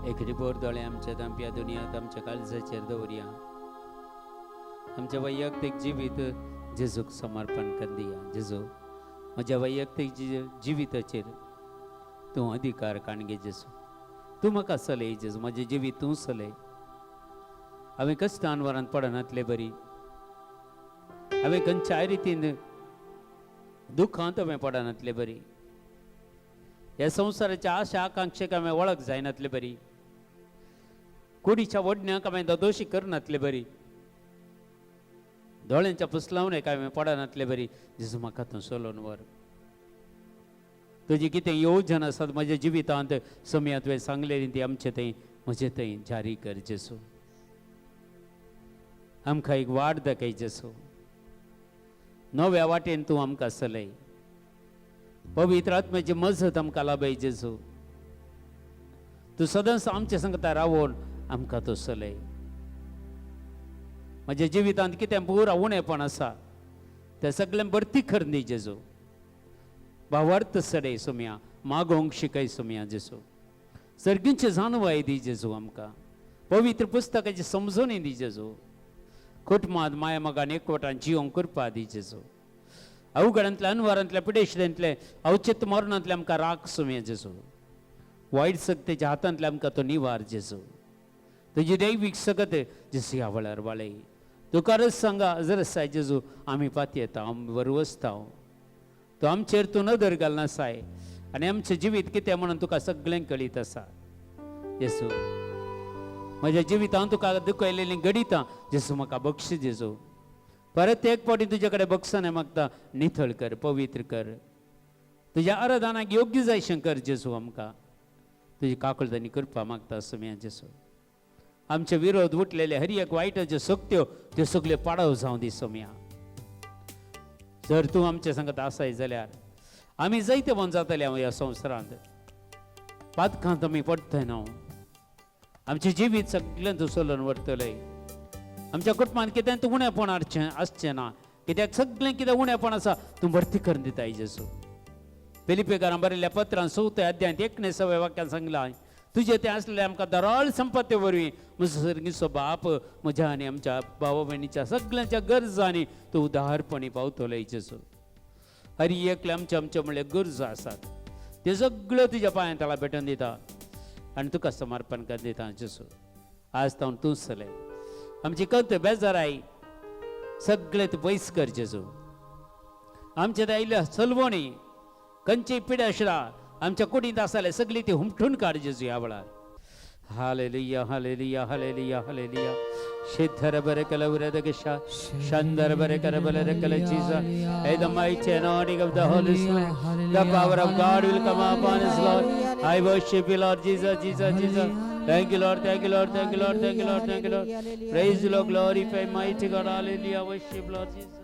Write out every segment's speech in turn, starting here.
एक रिपोर दोळे आमच्या दांपया दुनियांत आमच्या काळजाचेर दवरया. आमच्या वैयक्तीक जिवीत जेजूक समर्पण कर दिया. जेजू म्हज्या वैयक्तीक जिविताचेर तूं अधिकार काणगे जेजू. तूं म्हाका चलय जेजू, म्हजें जिवीत तूं चलय. हांवें कश्टान वरांत पडनातले बरी, हांवें खंयच्याय रितीन दुखांत हांवें पडनातले बरी, ह्या संवसाराच्या आशा आकांक्षेक हांवें वळख जायनातले बरी, कुडीच्या वडण्याक हांवें दोशी करनातले बरी, दोळ्यांच्या पुसलावणेक हांवें पडनातले बरी. जेजू म्हाका तूं चलोवन व्हर. तुजी कितें योजन आसात म्हज्या जिवितांत समया तुवें सांगलेली ती आमचे थंय म्हजे थंय जारी कर जेजू. आमकां एक वाट दाखय जेजू, नव्या वाटेन तूं आमकां चलय. पवित्र आत्म्याची मजत आमकां लाभय जेजू. तूं सदांच आमच्या संगता रावोन आमकां तूं चलय. म्हज्या जिवितांत कितें पुरा उणेपण आसा तें सगळें भरती कर दी जेजू. भावार्थ सडय सोम्या, मागोवंक शिकय सोम्या जेजू. सर्गींची जाणवाय दी जेजू आमकां, पवित्र पुस्तकाची समजणी दी जेजू. कुटुंबांत माया मोगान एकवटान जिवंक कृपा दी जेजू. अवघडांतले अनवारांतले पिडेशेंतले अवचित मरणांतले आमकां राख सोम्या जेजू. वायट सक्तेच्या हातांतले आमकां तो निवार जेजू. तुजी दैवीक सकत जेजू ह्या वेळार वाळय. तुकारच सांगा अजरसाय जेजू, आमी पातयेता, आमी वरवसता, तूं आमचेर तूं नदर घालनासाय आनी आमचें जिवीत कितें म्हणून तुका सगळें कळीत आसा जेजू. म्हज्या जिवितांत तुका दुखयलेलीं घडितां जेजू म्हाका बक्षी जेजू. परत एक फावटी तुजे कडेन बक्षां मागता, निथळ कर, पवित्र कर, तुज्या आराधनाक योग्य जाय शंकर जेजू. आमकां तुजी काकूळट आनी कृपा मागता सोम्या जेजू. आमचे विरोध उठलेले हर एक वायटाच्यो शक्त्यो त्यो सगल्यो पाडव जावं दी सोम्या. जर तूं आमचे संगत आसाय जाल्यार आमी जैतवंत जातले ह्या संवसारांत. पातकांत आमी पडटले न्हू, आमचें जिवीत सगळें तूं चलोवन व्हरतले. आमच्या कुटुंबांत कितें तूं उणेपण हाडचें आसचें ना, कित्याक सगळें कितें उणेपण आसा तूं भरती करून दिताय जेजू. फिलिपेकारां बरयल्ल्या पत्रान 4 अध्यायांत 19व्या वाक्यान सांगलां, तुजें तें आसलें आमकां दराळ संपत्ती वरवीं म्हजो सर्गीचो बाप म्हज्या आनी आमच्या भाव भयणीच्या सगळ्यांच्या गरजांनी तूं उदारपणी पावतलो जेजू. हर एकले आमचे आमचे म्हणले गरजो आसात त्यो सगळ्यो तुज्या पांयां तळा भेटून दिता आनी तुका समर्पण कर दिता जेजू. आज तावन तूं चलय, आमची कंत बेजाराय सगळे तूं पयस कर जेजू. आमचे ते आयिल्ल्या चलवणी खंयची पिड्याशरा आमच्या कुडींत आसले सगळी ती हुमटून काड जेजू ह्या वेळार. Hallelujah, hallelujah, hallelujah, hallelujah. Shidhara barakala uradakasha, Shandara barakala barakala Jesus. Hey, the mighty anointing of the Holy Spirit, the power of God will come upon us, Lord. I worship you, Lord Jesus, Jesus, Jesus. Thank you, Lord, thank you, Lord, thank you, Lord, thank you, Lord, thank you, Lord. Praise the Lord, glorify mighty God, hallelujah, worship Lord Jesus.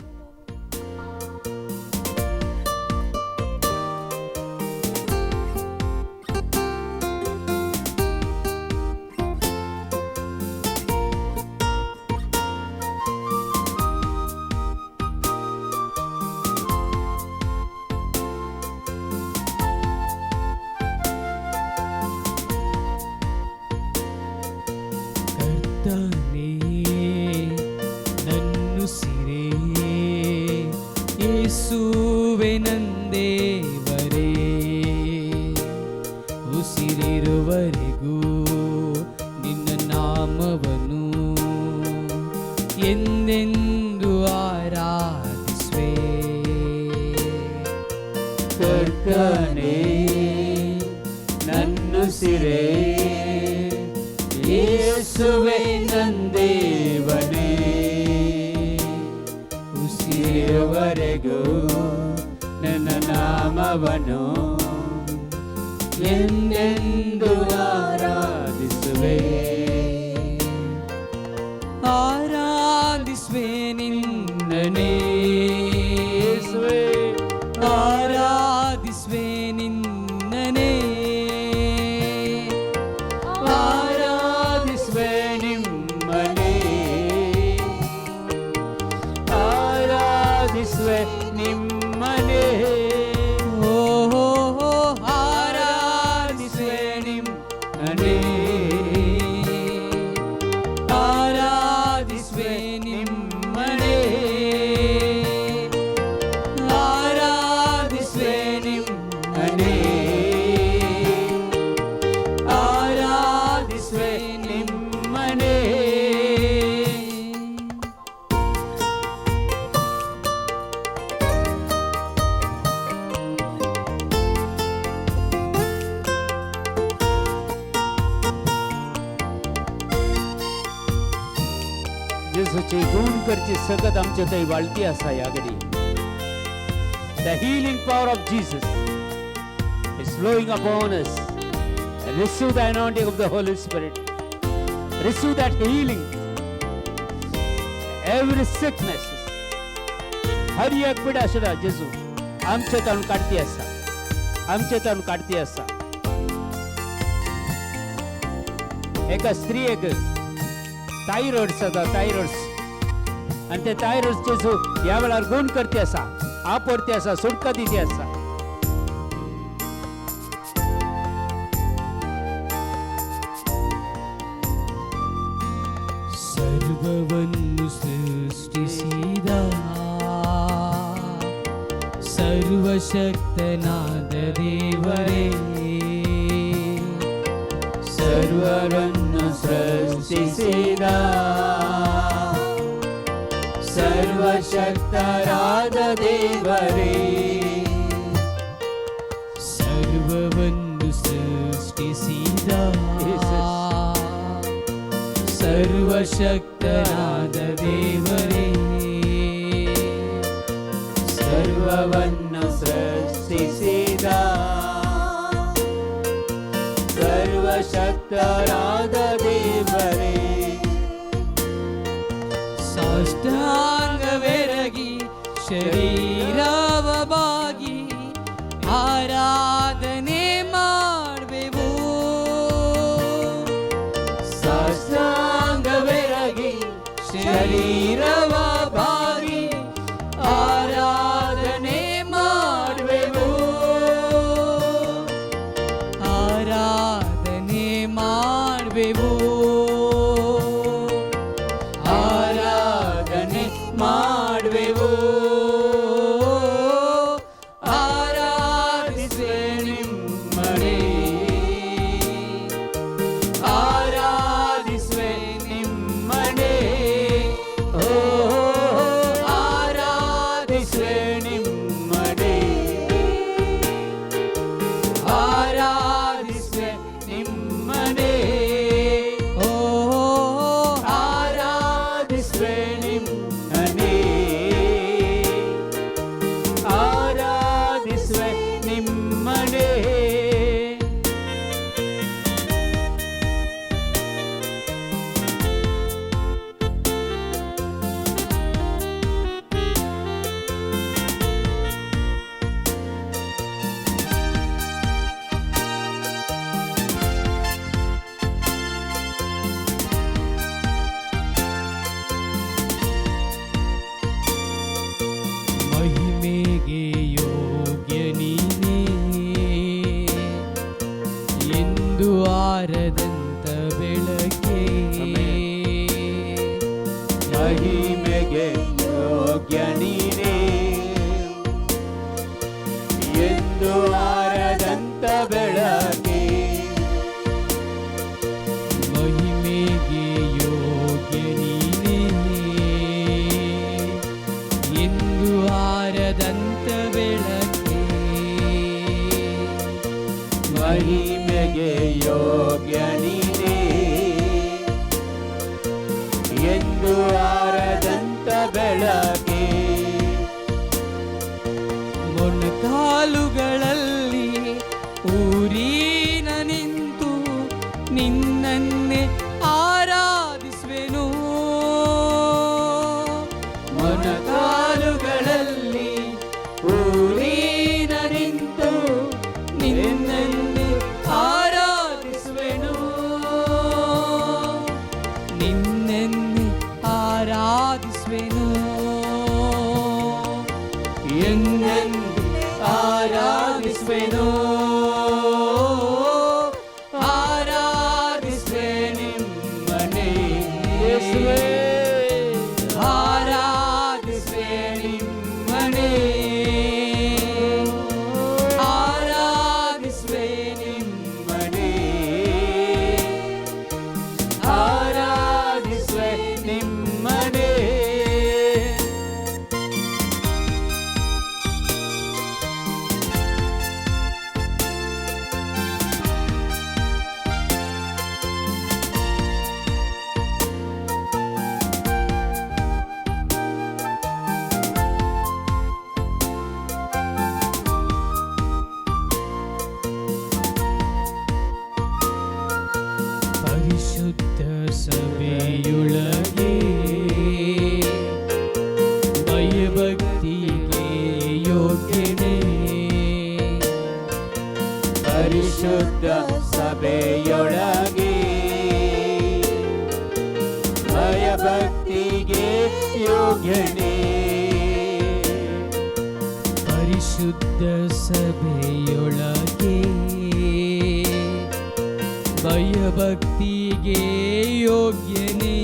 ಕರ್ತನೇ ನನ್ನುಸಿರೇ, ಯೇಸುವೆ ನಂದೇವರೇ, ಉಸಿರಿರುವರೆಗೂ ನಿನ್ನ ನಾಮವನ್ನು ಎಂದೆಂದು ಆರಾಧಿಸುವೆ. ಕರ್ತನೇ ನನ್ನುಸಿರೇ, ಯೇಸುವೆ ನಂದೇವನೇ, ಉಸಿರುವರೆಗೂ ನನ್ನ ನಾಮವನು ಎಂದೆಂದು ಆರಾಧಿಸುವೆ. ಆರಾಧಿಸುವೆ ನಿನ್ನನೇ, ಯೇಸುವೆ. ಆರಾಧಿಸುವೆ ನಿನ್ನನೇ, ಆರಾಧಿಸುವೆ ನಿಮ್ಮನೇ, ಆರಾಧಿಸುವೆ ನಿಮ್ಮನೇ. ಓಹೋ, ಆರಾಧಿಸುವೆ ನಿಮ್ಮನೇ. जेजूची गुण करची सगत आमचे थंय वाळती आसा ह्या घडी. The healing power of Jesus is flowing upon us. Receive the anointing of the Holy Spirit. Receive that healing. Every sickness, हर एक पिडा सुद्धा जेजू आमचे ताणून काडती आसा, आमचे ताणून काडती आसा. एका स्त्रियेक थायरॉइड्स आसा, थायरॉइड्स, आनी ते थायरॉइड्स जेजू ह्या वेळार गुण करते आसा, आपडते आसा, सुटका दिती आसा. ಸರ್ವವನ್ನು ಸೃಷ್ಟಿಸಿದ ಸರ್ವಶಕ್ತನಾದ ದೇವರೇ, ಸರ್ವರನ್ನು ಸೃಷ್ಟಿಸಿದ ಸರ್ವಶಕ್ತರಾದ ದೇವರೇ, ಸರ್ವವನ್ನು ಸೃಷ್ಟಿಸಿದ Jesus. ಸರ್ವಶಕ್ತನಾದ ದೇವರೇ, ಸರ್ವವನ್ನು ಸೃಷ್ಟಿಸಿದ ಸರ್ವಶಕ್ತರಾದ ದೇವರೇ, ಸಾಷ್ಟಾಂಗವೆರಗಿ ಶರೀರವ ಬಾಗಿ ಆರಾಧನೆ ಮಾಡುವೆವು. ಸಾಷ್ಟಾಂಗವೆರಗಿ ಶರೀರವ ಬಾಗಿ ಆರಾಧನೆ ಮಾಡುವೆವು, ಆರಾಧನೆ ಮಾಡುವೆವು, ಆರಾಧನೆ ಮಾಡುವೆವು. ಆರಾಧಿಸುವೆ ನಿಮ್ಮನೇ, ಆರಾಧಿಸುವೆ ನಿಮ್ಮನೇ, ಓ ಆರಾಧಿಸುವೆ ನಿಮ್ಮನೇ, ಆರಾಧಿಸುವೆ ನಿಮ್ಮನೇ, ಓ ಆರಾಧಿಸುವೆ ನಿಮ್ಮನೇ, ಆರಾಧಿಸುವೆ ನಿಮ್ಮನೇ. ಮಹಿಮೆಗೆ ಯೋಗ್ಯ ನೀನೇ, ಎಂದು ಆರದಂತ ಬೆಳಕೆ, ಮಹಿಮೆಗೆ ಯೋಗ್ಯ ನೀನೇ, ಎಂದು ಆರದಂತ ಬೆಳಕೆ, ಮಹಿಮೆಗೆ ಯೋಗ್ಯ ನೀನೇ, ಎಂದು ಆರದಂತ ಬೆಳಕೆ, ಮಹಿಮೆಗೆ ಯೋಗ್ಯ ನೀನೇ, ಎಂದು ಆರದಂತ ಬೆಳಕೆ, ಮೊಣಕಾಲುಗಳಲ್ಲಿ ಊರಿನ ನಿಂತು ನಿನ್ನನ್ನೇ ಆರಾಧಿಸುವೆನು, ಮೊಣಕಾಲುಗಳಲ್ಲಿ ಊರಿನ ನಿಂತು ನಿನ್ನನ್ನೇ ಆರಾಧಿಸುವೆನು, ನಿನ್ನನ್ನೇ ಆರಾಧಿಸುವೆನು, ಎನ್ನೆಂದು ಆರಾಧಿಸುವೆನು, ಆರಾಧಿಸುವೆ ಪರಿಶುದ್ಧ ಸಭೆಯೊಳಗೆ ಭಯಭಕ್ತಿಗೆ ಯೋಗ್ಯನೇ. ಪರಿಶುದ್ಧ ಸಭೆಯೊಳಗೆ ಭಯಭಕ್ತಿಗೆ ಯೋಗ್ಯನೇ. ಪರಿಶುದ್ಧ ಸಭೆಯೊಳಗೆ ಭಯಭಕ್ತಿಗೆ ಯೋಗ್ಯನೇ.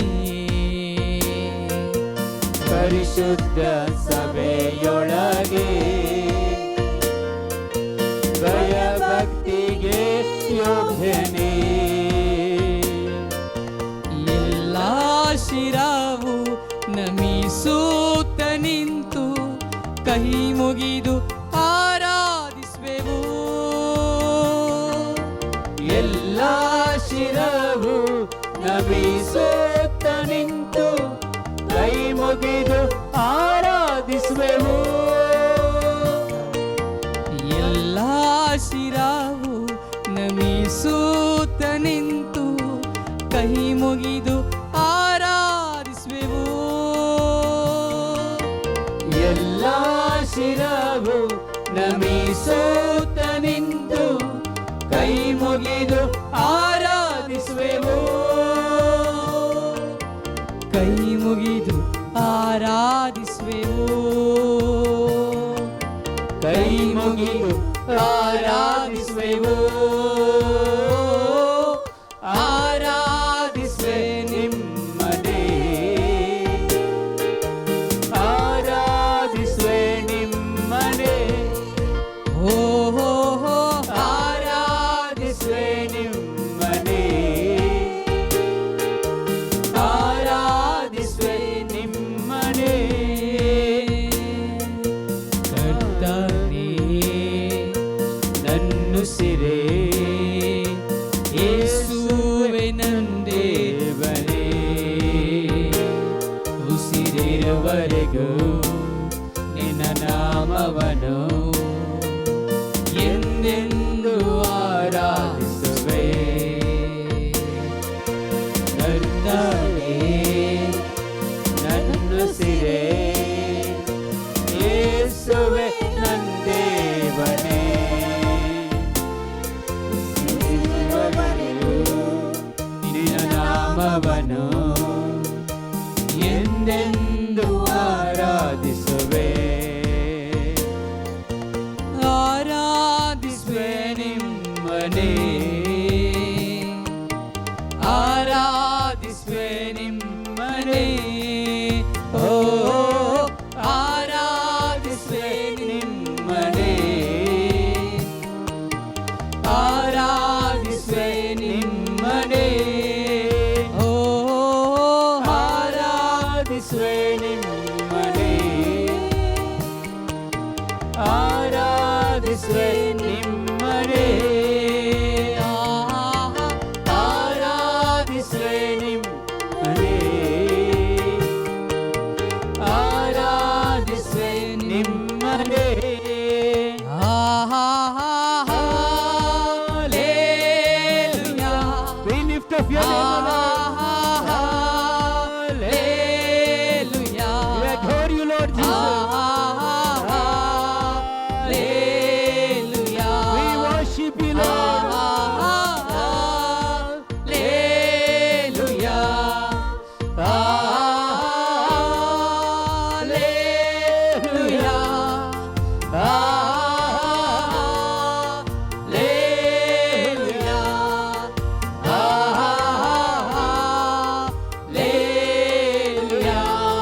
ಪರಿಶುದ್ಧ ಸಭೆಯೊಳಗೆ ಭಯಭಕ್ತಿಗೆ ಯೋಗ್ಯನೇ. ಎಲ್ಲ ಶಿರವು ನಮಿಸೂತ ನಿಂತು ಕೈ ಮುಗಿದು ಆರಾಧಿಸುವೆವು. ಎಲ್ಲ ಶಿರವು ನಮಿಸುತ್ತ ನಿಂತು ಕೈ ಮುಗಿದು ಆರಾಧಿಸುವೆವು. ಎಲ್ಲ ಶಿರವು ನಮಿಸೂತ ನಿಂತು ಕೈ ಮುಗಿದು ಆರಾಧಿಸುವೆವು. ಎಲ್ಲ ಶಿರವು ನಮಿಸುತ್ತ ನಿಂತು ಕೈ ಮುಗಿದು ಆರಾಧಿಸುವೆವು. ಕೈ ಮುಗಿದು ಆರಾಧಿಸುವೆವು. ಕೈ ಮುಗಿದು ಆರಾಧಿಸುವೆವು. ಆರಾಧಿಸುವೆ ನಿಮ್ಮನೇ, ಆರಾಧಿಸುವೆ ನಿಮ್ಮನೇ. ಓ ಹೋ ಹೋ. ಆರಾಧಿಸುವೆ ನಿಮ್ಮನೇ, ಆರಾಧಿಸುವೆ ನಿಮ್ಮನೇ. ಕರ್ತನೇ ನನ್ನುಸಿರೇ, ಯೇಸುವೆ ನಂದೇ ದೇವನೇ, ಉಸಿರಿರುವರೆಗೂ ನಿನ್ನ ನಾಮವನು ಎಂದೆಂದು ಆರಾಧಿಸುವೆ. ಕರ್ತನೇ ನನ್ನುಸಿರೇ, ಯೇಸುವೆ ನಂದೇವನೇ, ಉಸಿರಿರುವರೆಗೂ ನಿನ್ನ ನಾಮವನು ಎಂದೆಂದು ಆರಾಧಿಸುವೆ. ಆರಾಧಿಸುವೆ ನಿಮ್ಮನೇ, ಆರಾಧಿಸುವೆ ನಿಮ್ಮನೇ. ಓ ಆರಾಧಿಸುವೆ ನಿಮ್ಮನೇ, ಆರಾಧಿಸುವೆ ನಿಮ್ಮನೇ, ಓ ಆರಾಧಿಸುವೆ ನಿಮ್ಮನೇ, ಆರಾಧಿಸುವೆ ನಿಮ್ಮನೇ, ಆರಾಧಿಸುವೆ ನಿಮ್ಮನೇ, ಆರಾಧಿಸುವೆ ನಿಮ್ಮನೇ. Hallelujah. We lift up your name, O Lord. Hallelujah. We adore you, Lord Jesus. Hallelujah. We worship you, Lord. Hallelujah. Hallelujah. Hallelujah. Hallelujah. Hallelujah. Hallelujah.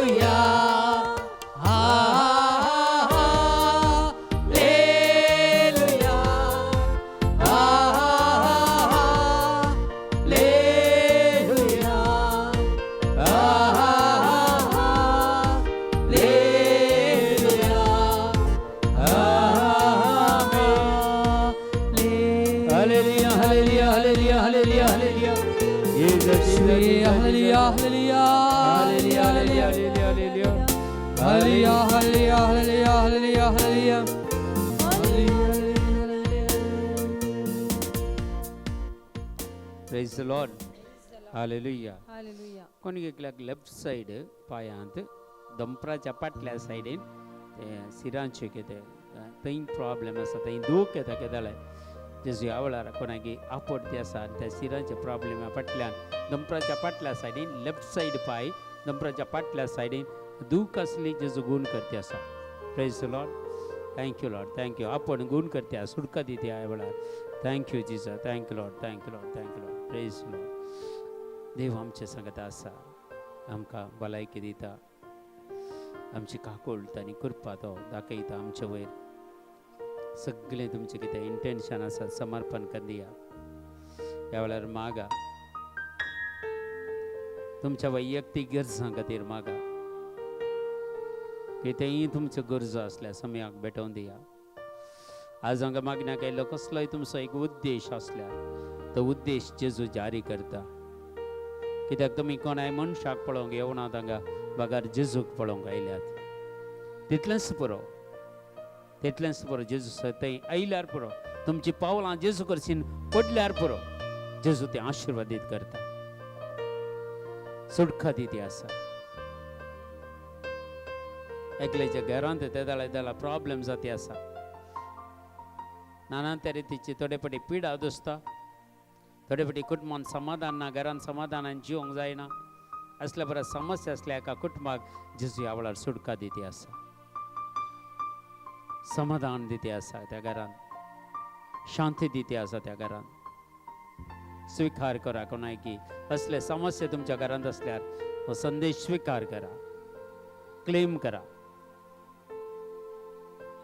Hallelujah. Hallelujah. Hallelujah, hallelujah, hallelujah, hallelujah, hallelujah. Jesus, Jesus, Jesus, Hallelujah, Jesus. hallelujah, Hallelujah, hallelujah, hallelujah. hallelujah, hallelujah, hallelujah, hallelujah, hallelujah. Praise the Lord. Hallelujah. Hallelujah. कोणी एकल्याक left side पांयांत दंपराच्या फाटल्या सायडीन ते सिरांचे कितें थंय problem आसा, थंय दूख येता केदाळे जेजू ह्या वेळार कोणाकी आपडती आसा आनी त्या सिरांच्या प्रॉब्लेमा फाटल्यान दंपराच्या फाटल्या सायडीन लेफ्ट सायड पांय दंपराच्या फाटल्या सायडीन दूख आसली जेजू गूण करते आसा. Praise the Lord. Thank you Lord, thank you. आपण गूण करते सुटका दिता ह्या वेळार. Thank you Jesus, thank you Lord, thank you Lord, thank you Lord. Praise Lord. देव आमचे सांगता आसा, आमकां भलायकी दिता, आमची काकुळट आनी कृपा तो दाखयता आमचे वयर. सगळें तुमचें कितें इंटेन्शन आसा समर्पण कर दिया ह्या वेळार मागा, तुमच्या वैयक्तीक गरजां खातीर मागा, कितेंय तुमच्यो गरजो आसल्यार समयाक भेटोवन दिया. आज हांगा मागण्याक आयिल्लो कसलोय तुमचो एक उद्देश आसल्यार तो उद्देश जेजू जारी करता. कित्याक तुमी कोणाय मनशाक पळोवंक येवनात हांगा, बगार जेजूक पळोवंक आयल्यात. तितलेंच पुरो, तितलेंच पुरो. जेजू थंय आयल्यार पुरो, तुमची पावलां जेजू कडसून पडल्यार पुरो, जेजू ते आशिर्वादीत करता, सुटका दिती आसा. एकल्याच्या घरांत तेदाळा तेदाळा प्रॉब्लेम जाती आसा, नाना तरेची थोडे फावटी पिडा दोसता, थोडे फावटी कुटुंबान समाधान ना, घरान समाधानान जिवंक जायना, असल्या बऱ्या समस्या आसल्या एका कुटुंबाक जेजू ह्या वेळार सुटका दिती आसा, समाधान दिती आसा त्या घरान, शांती दिती आसा त्या घरान. स्विकार करा कोणाय की असले समस्या तुमच्या घरांत आसल्यार हो संदेश स्विकार करा, क्लेम करा.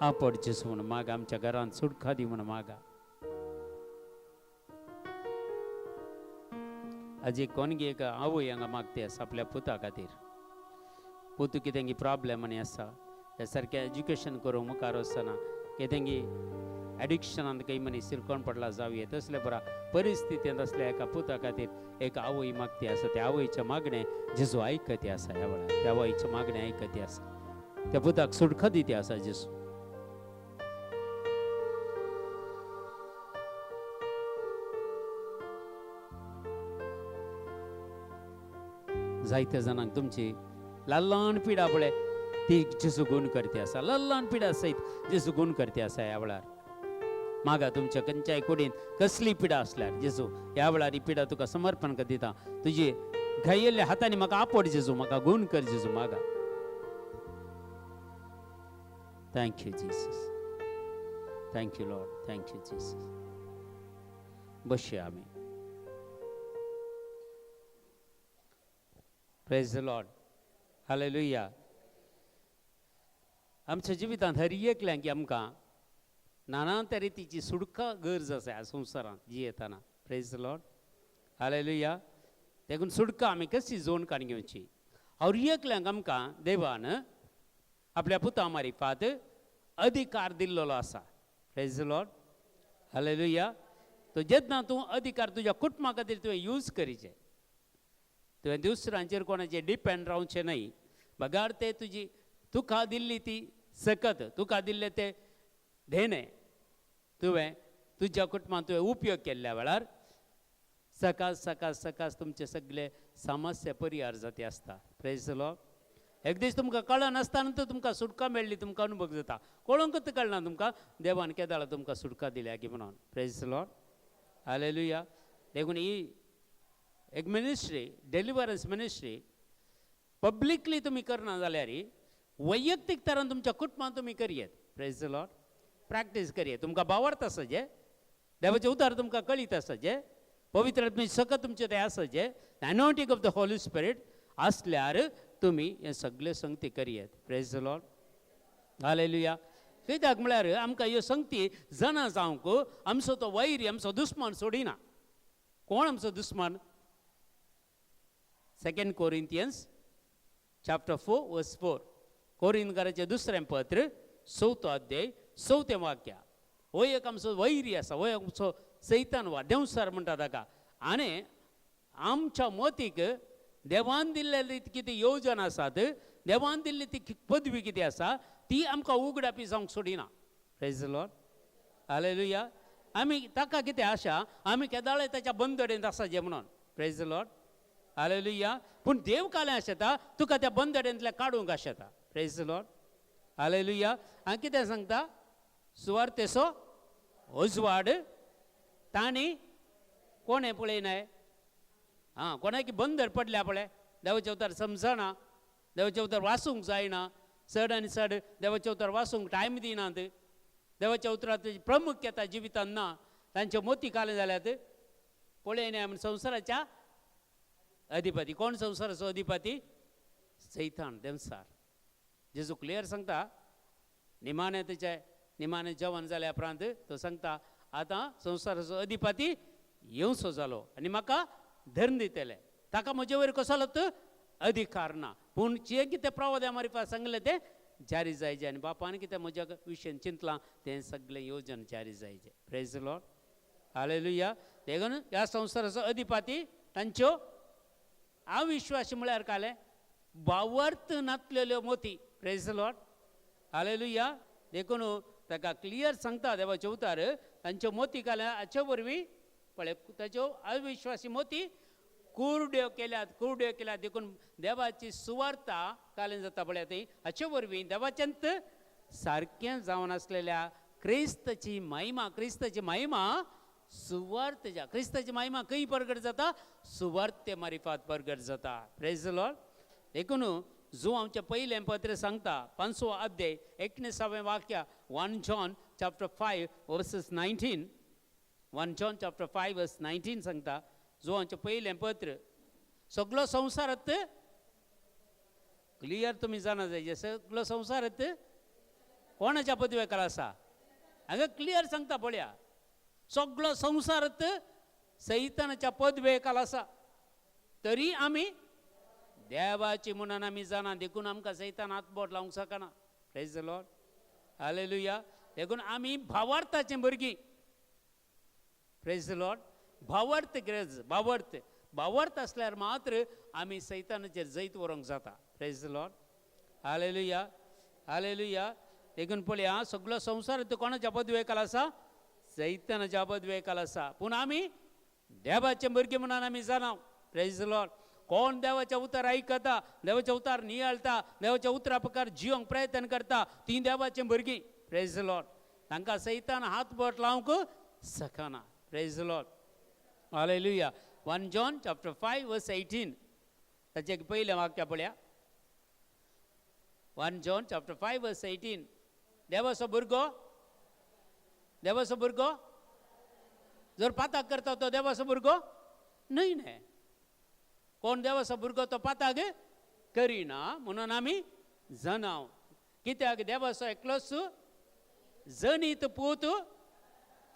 आपड जेजू म्हूण मागा, आमच्या घरांत सुटका दी म्हूण मागा. आजी कोणगी एक आवय हांगा मागती आसा आपल्या पुता खातीर. पुतू कितें प्रॉब्लेम आनी आसा, ते सारकें एज्युकेशन करूंक मुखार वचना, कितें एडिक्शनान खंय मनीस शिरकोण पडला जावये, तसले बरा परिस्थितींत आसल्या एका पुता खातीर एक आवय मागती आसा. त्या आवयचें मागणें जेजू आयकती आसा ह्या वेळार, त्या आवयचें मागणें आयकती आसा, त्या पुताक सुटका दिती आसा जेजू. जायत्या जाणांक तुमची ल्हान पिडा पळय ती जेजू गूण करती आसा, ल्हान पिडा सयत जेजू गूण करती आसा ह्या वेळार. मागा तुमच्या खंयच्याय कुडीन कसली पिडा आसल्यार जेजू ह्या वेळार ही पिडा तुका समर्पण कर दिता, तुजी घायिल्ल्या हातांनी म्हाका आपड जेजू, म्हाका गूण कर जेजू मागा. Thank you Jesus, thank you Lord, thank you Jesus. बसया आमी. Praise the Lord. Hallelujah. आमच्या जिवितांत हर एकल्यांक आमकां नाना तरेची सुडका गरज आसा ह्या संवसारांत जियेतना. Praise the Lord. Hallelujah. देखून सुडका आमी कशी जोन काडून घेवची. हर एकल्यांक आमकां देवान आपल्या पुता मारिफात अधिकार दिल्लो आसा. Praise the Lord. Hallelujah. तो जेन्ना तूं अधिकार तुज्या कुटुंबा खातीर तुवें यूज करीचे, तुवें दुसऱ्यांचेर कोणाचेर डिपेंड रावचें न्हय, बगार ते तुजी तुका दिल्ली ती सकत, तुका दिल्लें तें देणें तुवें तुज्या कुटुंबांत तुवें उपयोग केल्ल्या वेळार सकाळ सकाळ सकाळ तुमचे सगळे समस्या परिहार जाती आसता. Praise the Lord. एक दीस तुमकां कळनासतना तर तुमकां सुटका मेळ्ळी, तुमकां अनुभव जाता, कळोंकच कळना तुमकां देवान केदाळा तुमकां सुटका दिल्या की म्हणून. Praise the Lord. Hallelujah. देखून ही एक मिनिस्ट्री, डेलिवरन्स मिनिस्ट्री पब्लिकली तुमी करना जाल्यार वैयक्तीक तरान तुमच्या कुटुंबांत तुमी करयेत. Praise the Lord. Practice करयेत. तुमकां बावडत आसा जे देवाचें उतार तुमकां कळीत आसा, जे पवित्र आत्म्याची सकत तुमचें तें आसा, जे anointing of the Holy Spirit आसल्यार तुमी हें सगळें संगती करयेत. Praise the Lord. Hallelujah. कित्याक म्हळ्यार आमकां ह्यो संगती जाणा जावंक आमचो तो वैरी, आमचो दुस्मान सोडिना. कोण आमचो दुस्मान? 2 Corinthians chapter 4 verse 4. कोरिंथकाराचें दुसरें पत्र 4 अध्याय 4 वाक्य. हो एक आमचो वैरी आसा, हो आमचो सैतान वा देंवसार म्हणटा ताका. आनी आमच्या मतीक देवान दिल्ले कितें योजन आसात, देवान दिल्ली ती पदवी कितें आसा ती आमकां उगडापी जावंक सोडिना. Praise the Lord. Hallelujah. आमी ताका कितें आशा आमी केदाळे ताच्या बंदडेंत आसा जे म्हणून. Praise the Lord, hallelujah. पूण देव कालें आशेता तुका त्या बंदडेंतल्या काडूंक आशेता. Praise the Lord, hallelujah. आनी कितें सांगता सुवार्तेचो उजवाड तांणी कोणें पळयनाय. आं, कोणाकी बंदर पडल्या पळय, देवाचें उतर समजना, देवाचें उतर वाचूंक जायना, चड आनी चड देवाचें उतर वाचूंक टायम दिनात, देवाच्या उतराची प्रामुख्यता जिवितान ना, तांचे मोती काले जाल्यात पळयनाय म्हण संवसाराच्या अधिपती. कोण संवसाराचो अधिपती? सैतान, देमसार. जेजू क्लियर सांगता निमाणें तेचे निमाणें जेवण जाल्या उपरांत तो सांगता आतां संवसाराचो अधिपती येवचो जालो आनी म्हाका धरून दितले, ताका म्हजे वयर कसलोच अधिकार ना. पूण जें कितें प्रवाद्या मारिफात सांगलें तें जारी जायचें आनी बापान कितें म्हज्या विशयन चिंतलां तें सगळें योजन जारी जायचें. Praise the Lord, hallelujah. देखून ह्या संवसाराचो अधिपती तांच्यो अविश्वासी म्हळ्यार कालें भावार्थ नातलेल्यो मोती. Praise the Lord, hallelujah. देखून ताका क्लियर सांगता देवाचें उतार तांच्यो मोती काल्या हाचे वरवीं पळय ताच्यो अविश्वासी मोती कुरड्यो केल्यात, कुरड्यो केल्यात. देखून देवाची सुवार्ता कालें जाता पळय ती हाचे वरवीं देवाच्यांत सारकें जावन आसलेल्या क्रिस्ताची महिमा, क्रिस्ताची महिमा सुवार्तेच्या, क्रिस्ताची महिमा खंय परगट जाता? सुवार्ते मारिफात परगट जाता. Praise the Lord. देखून जो आमचें पयलें पत्र सांगता 5वो अध्याय 19वें वाक्य, 1 John chapter 5 verses 19, 1 John chapter 5 verse 19 सांगता जो आमचें पयलें पत्र सगलो संवसारात क्लियर तुमी जाणा जाय, सगलो संवसारात कोणाच्या पदवेकार आसा हांगा क्लियर सांगता पळया, सगलो संवसारात सैतानाच्या पदवेकाल आसा, तरी आमी देवाची म्हणून आमी जाणा, देखून आमकां सैतान हातबोट लावंक शकना. Praise the Lord, hallelujah. देखून आमी भावार्थाचीं भुरगीं. Praise the Lord. भावार्थ गरज, भावार्थ, भावार्थ आसल्यार मात्र आमी सैतानाचेर जैत व्हरूंक जाता. Praise the Lord, hallelujah, hallelujah. देखून पळया सगलो संवसार कोणाच्या पदवेकाल आसा? सैतानाच्या पदवेकाल आसा, पूण आमी देवाचे भुरगीं म्हणून आमी जाणा. Praise the Lord. कोण देवाच्या उतर आयकता, देवाच्या उतर नियाळता, देवाच्या उतरा प्रकार जिवंक प्रयत्न करता, ती देवाचे भुरगीं. Praise the Lord. तांकां सैतान हात बोट लावंक शकना. Praise the Lord, hallelujah. 1 John chapter 5 verse 18 ताचें पयलें वाक्य पळया. 1 John chapter 5 verse 18. देवाचो भुरगो, देवाचो भुरगो जर पाताक करता तो देवाचो भुरगो न्हय न्हय. कोण देवाचो भुरगो तो पाताक करिना म्हणून आमी जनाव. कित्याक देवाचो एकलोच जनीत पूत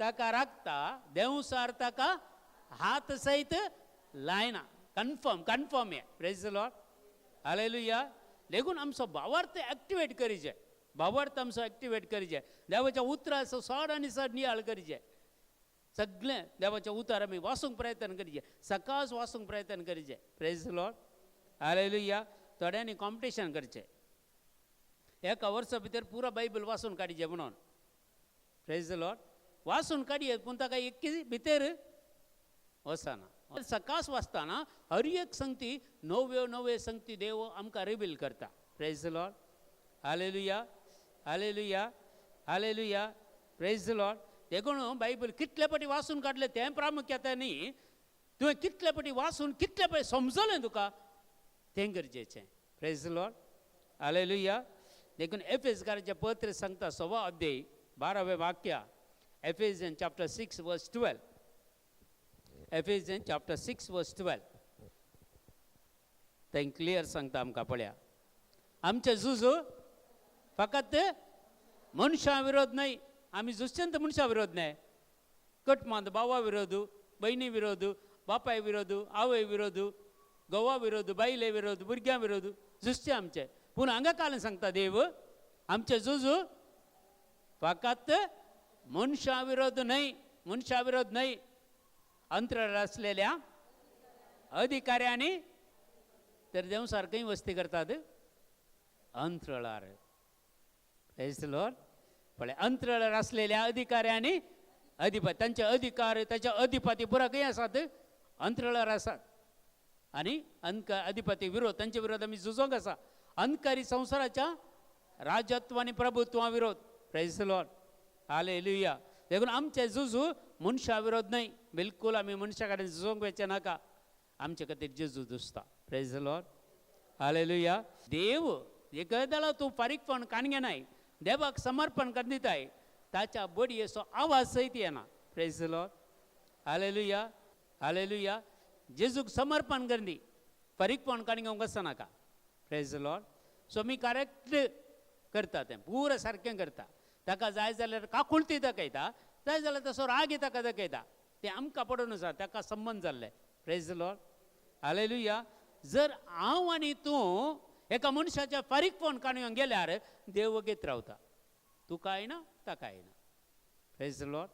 ताका राखता, देंवसार ताका हात सयत लायना. कन्फर्म, कन्फर्म हें. Praise the Lord, hallelujah. देखून आमचो भावार्थ एक्टिवेट करीचे, भावार्थ आमचो एक्टिवेट करीचे, देवाच्या उतराचो चड आनी चड नियाळ करीचे, सगळें देवाच्या उतर आमी वाचूंक प्रयत्न करीचे, सकाळच वाचूंक प्रयत्न करीचे. Praise the Lord, hallelujah. थोड्यांनी कॉम्पिटिशन करचें, एका वर्सा भितर पुरो बायबल वाचून काडचें म्हणून. Praise the Lord. वाचून काडये पूण ताका एक भितर वचना. सकाळच वाचतना हर एक संगती नव्यो नव्यो संगती देव आमकां रिवील करता. Praise the Lord, hallelujah, hallelujah, hallelujah. Praise the Lord. देखून बायबल कितले पटी वाचून काडलें तें प्रामुख्यता न्ही, तुवें कितले पटी वाचून कितले पटी समजलें तुका तें गरजेचें. Praise the Lord, hallelujah. देखून एफेसकाराचें पत्र सांगता 6 अध्याय 12वें वाक्य, Ephesians chapter 6 verse 12, Ephesians chapter 6 verse 12 तें क्लियर सांगता आमकां पळया. आमचें झूज फकत मनशां विरोध न्हय, आमी झुजचें तर मनशां विरोध न्हय, कटमांत भावा विरोध, भयणी विरोध, बापाय विरोध, आवय विरोध, घोवा विरोध, बायले विरोध, भुरग्यां विरोध झुजचें आमचें. पूण हांगा काल सांगता देव आमचें झूज फकत मनशां विरोध न्हय, मनशां विरोध न्हय, अंतराळ आसलेल्या अधिकाऱ्यांनी तर देव सारकें वस्ती करतात अंतराळार. Praise the Lord. पळय अंतराळार आसलेल्या अधिकाऱ्यांनी अधिपती तांचे अधिकार ताचे अधिपती पुरा खंय आसात? अंतराळार आसात. आनी अधिपती विरोध तांचे विरोध आमी झुजोंक आसा. अंधकारी संवसाराच्या राजत्व आनी प्रभुत्वा विरोध. Praise the Lord, hallelujah. देखून आमचे झुजू मनशा विरोध न्हय, बिलकूल आमी मनशा कडेन झुजोंक वचचें नाका. आमचे खातीर जेजू झुजता. Praise the Lord, hallelujah. देव एकदां तूं फारीकपण काणगे नाय, देवाक समर्पण कर दिताय, ताच्या बडयेचो आवाज सयत येना. Praise the Lord, hallelujah, hallelujah. जेजूक समर्पण कर दी, फारीकपण काणी घेवंक वचनाका. Praise the Lord. So me correct करता तें, पुरा सारकें करता. ताका जाय जाल्यार काकुळटी दाखयता, जाय जाल्यार तसो राग ताका दाखयता. तें आमकां पडून आसा, ताका संबंद जाल्लें. Praise the Lord, hallelujah. जर हांव आनी तूं एका मनशाच्या फारीकपण काणयेक गेल्यार देव वगेत रावता, तुका येना ताका येना. Praise the Lord,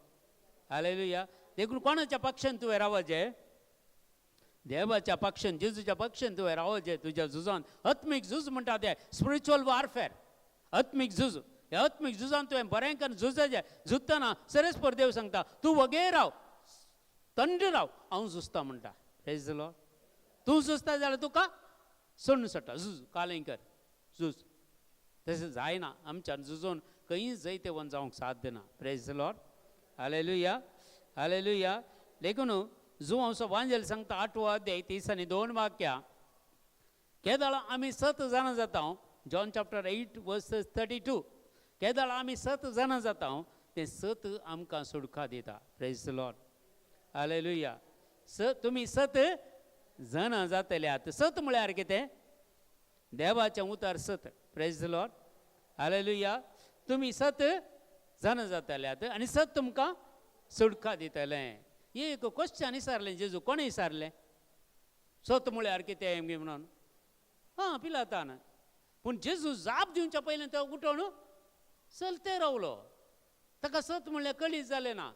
hallelujah. देखून कोणाच्या पक्षान तुवें रावचें? देवाच्या पक्षान, जेजूच्या पक्षान तुवें रावचें तुज्या झुजान. आत्मीक झूज म्हणटा तें, स्पिरिच्युअल वॉरफेअर, आत्मीक झूज. ह्या आत्मीक झुजान तुवें बरें करून झुजाचें. झुजतना सरस्पर देव सांगता, तूं वगेर राव, थंड राव, हांव झुजता म्हणटा. Praise the Lord. तूं झुजता जाल्यार तुका सोडून सोडटा, झूज कालें कर, झूज. तशें जायना आमच्यान झुजून खंय जैतेवन जावंक साध्य ना. Praise the Lord, hallelujah, hallelujah. देखून जुवांचो वांजेल सांगता 8वो अध्याय 32 वाक्या, केदळा आमी सत जाणां जाता. जॉन चॅप्टर 8 वर्स 32. केदळा आमी सत जाणां जाता, तें सत आमकां सुडका दिता. Praise the Lord, hallelujah. स तुमी सत जाणां जातले आत. सत म्हळ्यार कितें? देवाचें उतर सत. Praise the Lord, hallelujah. तुमी सत जाणां जातले आत आनी सत तुमकां सुडका दितलें. एक क्वेश्चन विचारलें जेजू, कोणें विचारलें सत म्हळ्यार कितें म्हणून? हां, पिलातान. पूण जेजू जाप दिवच्या पयलीं तो उठोवन चलते रावलो. ताका सत म्हणल्यार कळीत जालें ना,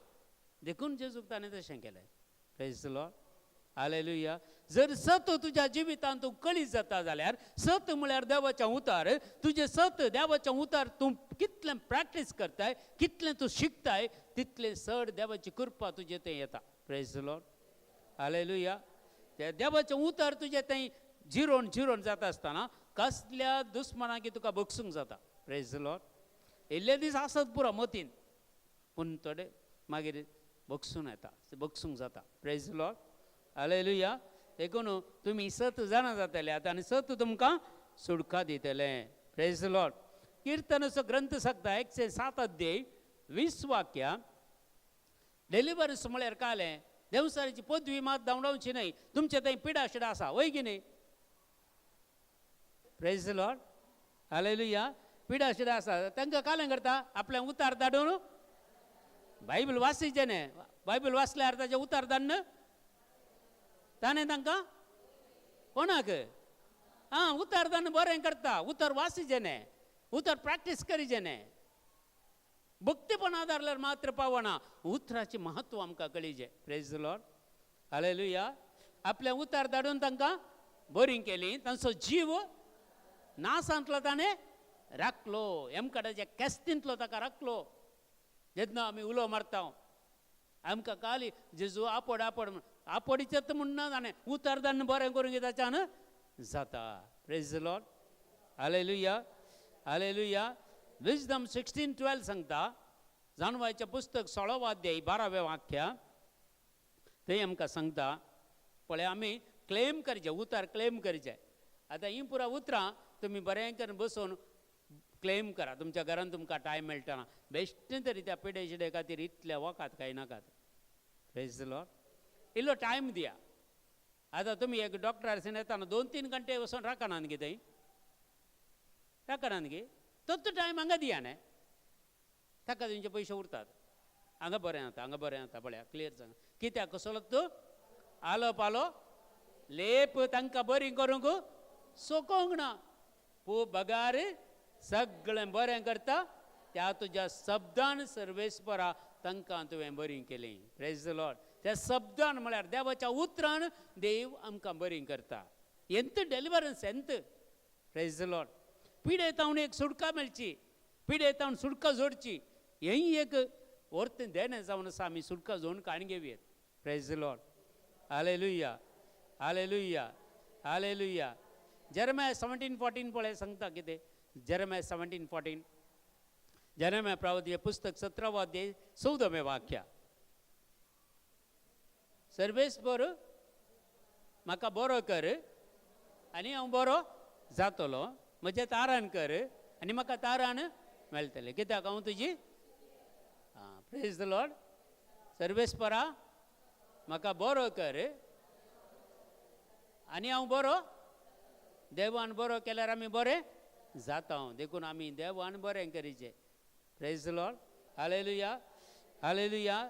देखून जेजूक ताणें तशें केलें. Praise the Lord, hallelujah. जर सत तुज्या जिवितांत तूं कळीत जाता जाल्यार, सत म्हळ्यार देवाचें उतर, तुजें सत देवाचें उतर तूं कितलें प्रॅक्टीस करताय, कितलें तूं शिकताय, तितलें चड देवाची कृपा तुजे थंय येता. Praise the Lord, hallelujah. ते देवाचें उतर तुजें थंय जिरोवन जिरोवन जाता आसतना कसल्या दुस्मनाक तुका बगसूंक जाता. Praise the Lord. इल्ले दीस आसत पुरो मतीन, पूण थोडे मागीर बगसून येता, बगसूंक जाता. Praise the Lord, hallelujah. देखून तुमी सत जाणां जातले आतां आनी सत तुमकां सुडका दितलें. Praise the Lord. किर्तनाचो ग्रंथ सांगता 107 अध्याय 20 वाक्या, डिलिवरन्स म्हळ्यार कालें देंवसाराची पदवी मात धांवडावची न्हय. तुमचे थंय पिडा शिडा आसा वय की न्हय? Praise the Lord, hallelujah. पिडा शिडा आसा तांकां कालें करता, आपलें उतार धाडून बायबल वाचिचें न्हय. बायबल वाचल्यार ताचें उतार धाडून ताणें तांकां कोणाक आं उतार धाडून बरें करता. उतर वाचिचें न्हय, उतर प्रॅक्टीस करीचें न्हय. भक्तीपण आदारल्यार मात्र पावना, उतराचें महत्व आमकां कळीचें. Praise the Lord, hallelujah. आपलें उतार धाडून तांकां बरी केली, तांचो जीव नासांतलो ताणें राखलो, यमकडाच्या केस्तींतलो ताका राखलो. जेन्ना आमी उलो मारता आमकां काली जेजू आपड आपड आपोडीचें म्हणना ताणें उतर धाडून बरें करूंक ताच्यान जाता. Praise the Lord, hallelujah, hallelujah. Wisdom 16:12 सांगता, जाणवायचें पुस्तक 16वो अध्याय 12वें वाक्य, थंय आमकां सांगता, पळय आमी क्लेम करचें, उतर क्लेम करचें. आतां हीं पुरा उतरां तुमी बरें करून बसून क्लेम करा. तुमच्या घरान तुमकां टायम मेळटना बेश्टें तरी त्या पिडे शिडे खातीर इतले वखात काय नाकात. Praise the Lord. इल्लो टायम दिया. आतां तुमी एक डॉक्टरार येताना 2-3 घंटे वचून राखनात गे, थंय राखनात गे, तोच टायम हांगा दिया न्हय, ताका तुमचे पयशे उरतात. हांगा बरें जाता, हांगा बरें जाता, पळया क्लियर सांग कित्याक कसलो तूं आलो पालो लेप तांकां बरी करूंक सोकोंक ना, पू बगार सगळें बरें करता त्या तुज्या शब्दान सर्वेस्परा तांकां तुवें बरी केली. Praise the Lord. त्या शब्दान म्हळ्यार देवाच्या उतरान देव आमकां बरी करता. एंत डेलिवरन्स एंत. Praise the Lord. पिडे तावन एक सुटका मेळची, पिडे तावन सुटका जोडची, हेंय एक वर्तें देणें जावन आसा. आमी सुटका जोवन काण घेवयेत. Praise the Lord. Hallelujah, hallelujah, hallelujah. Jeremiah 17:14 पळय सांगता कितें. जेरमाया 17:14, जेरमाया प्रवादी पुस्तक 17 अध्याय 14वें वाक्य. सर्वेस्पर म्हाका बरो कर आनी हांव बरो जातलो, म्हजें तारान कर आनी म्हाका तारान मेळटलें, कित्याक हांव तुजी. Praise the Lord. सर्वेस्परा म्हाका बरो कर आनी हांव बरो. देवान बरो केल्यार आमी बरें जाता. देखून आमी देवान बरें करीचें. Praise the Lord. Hallelujah, hallelujah.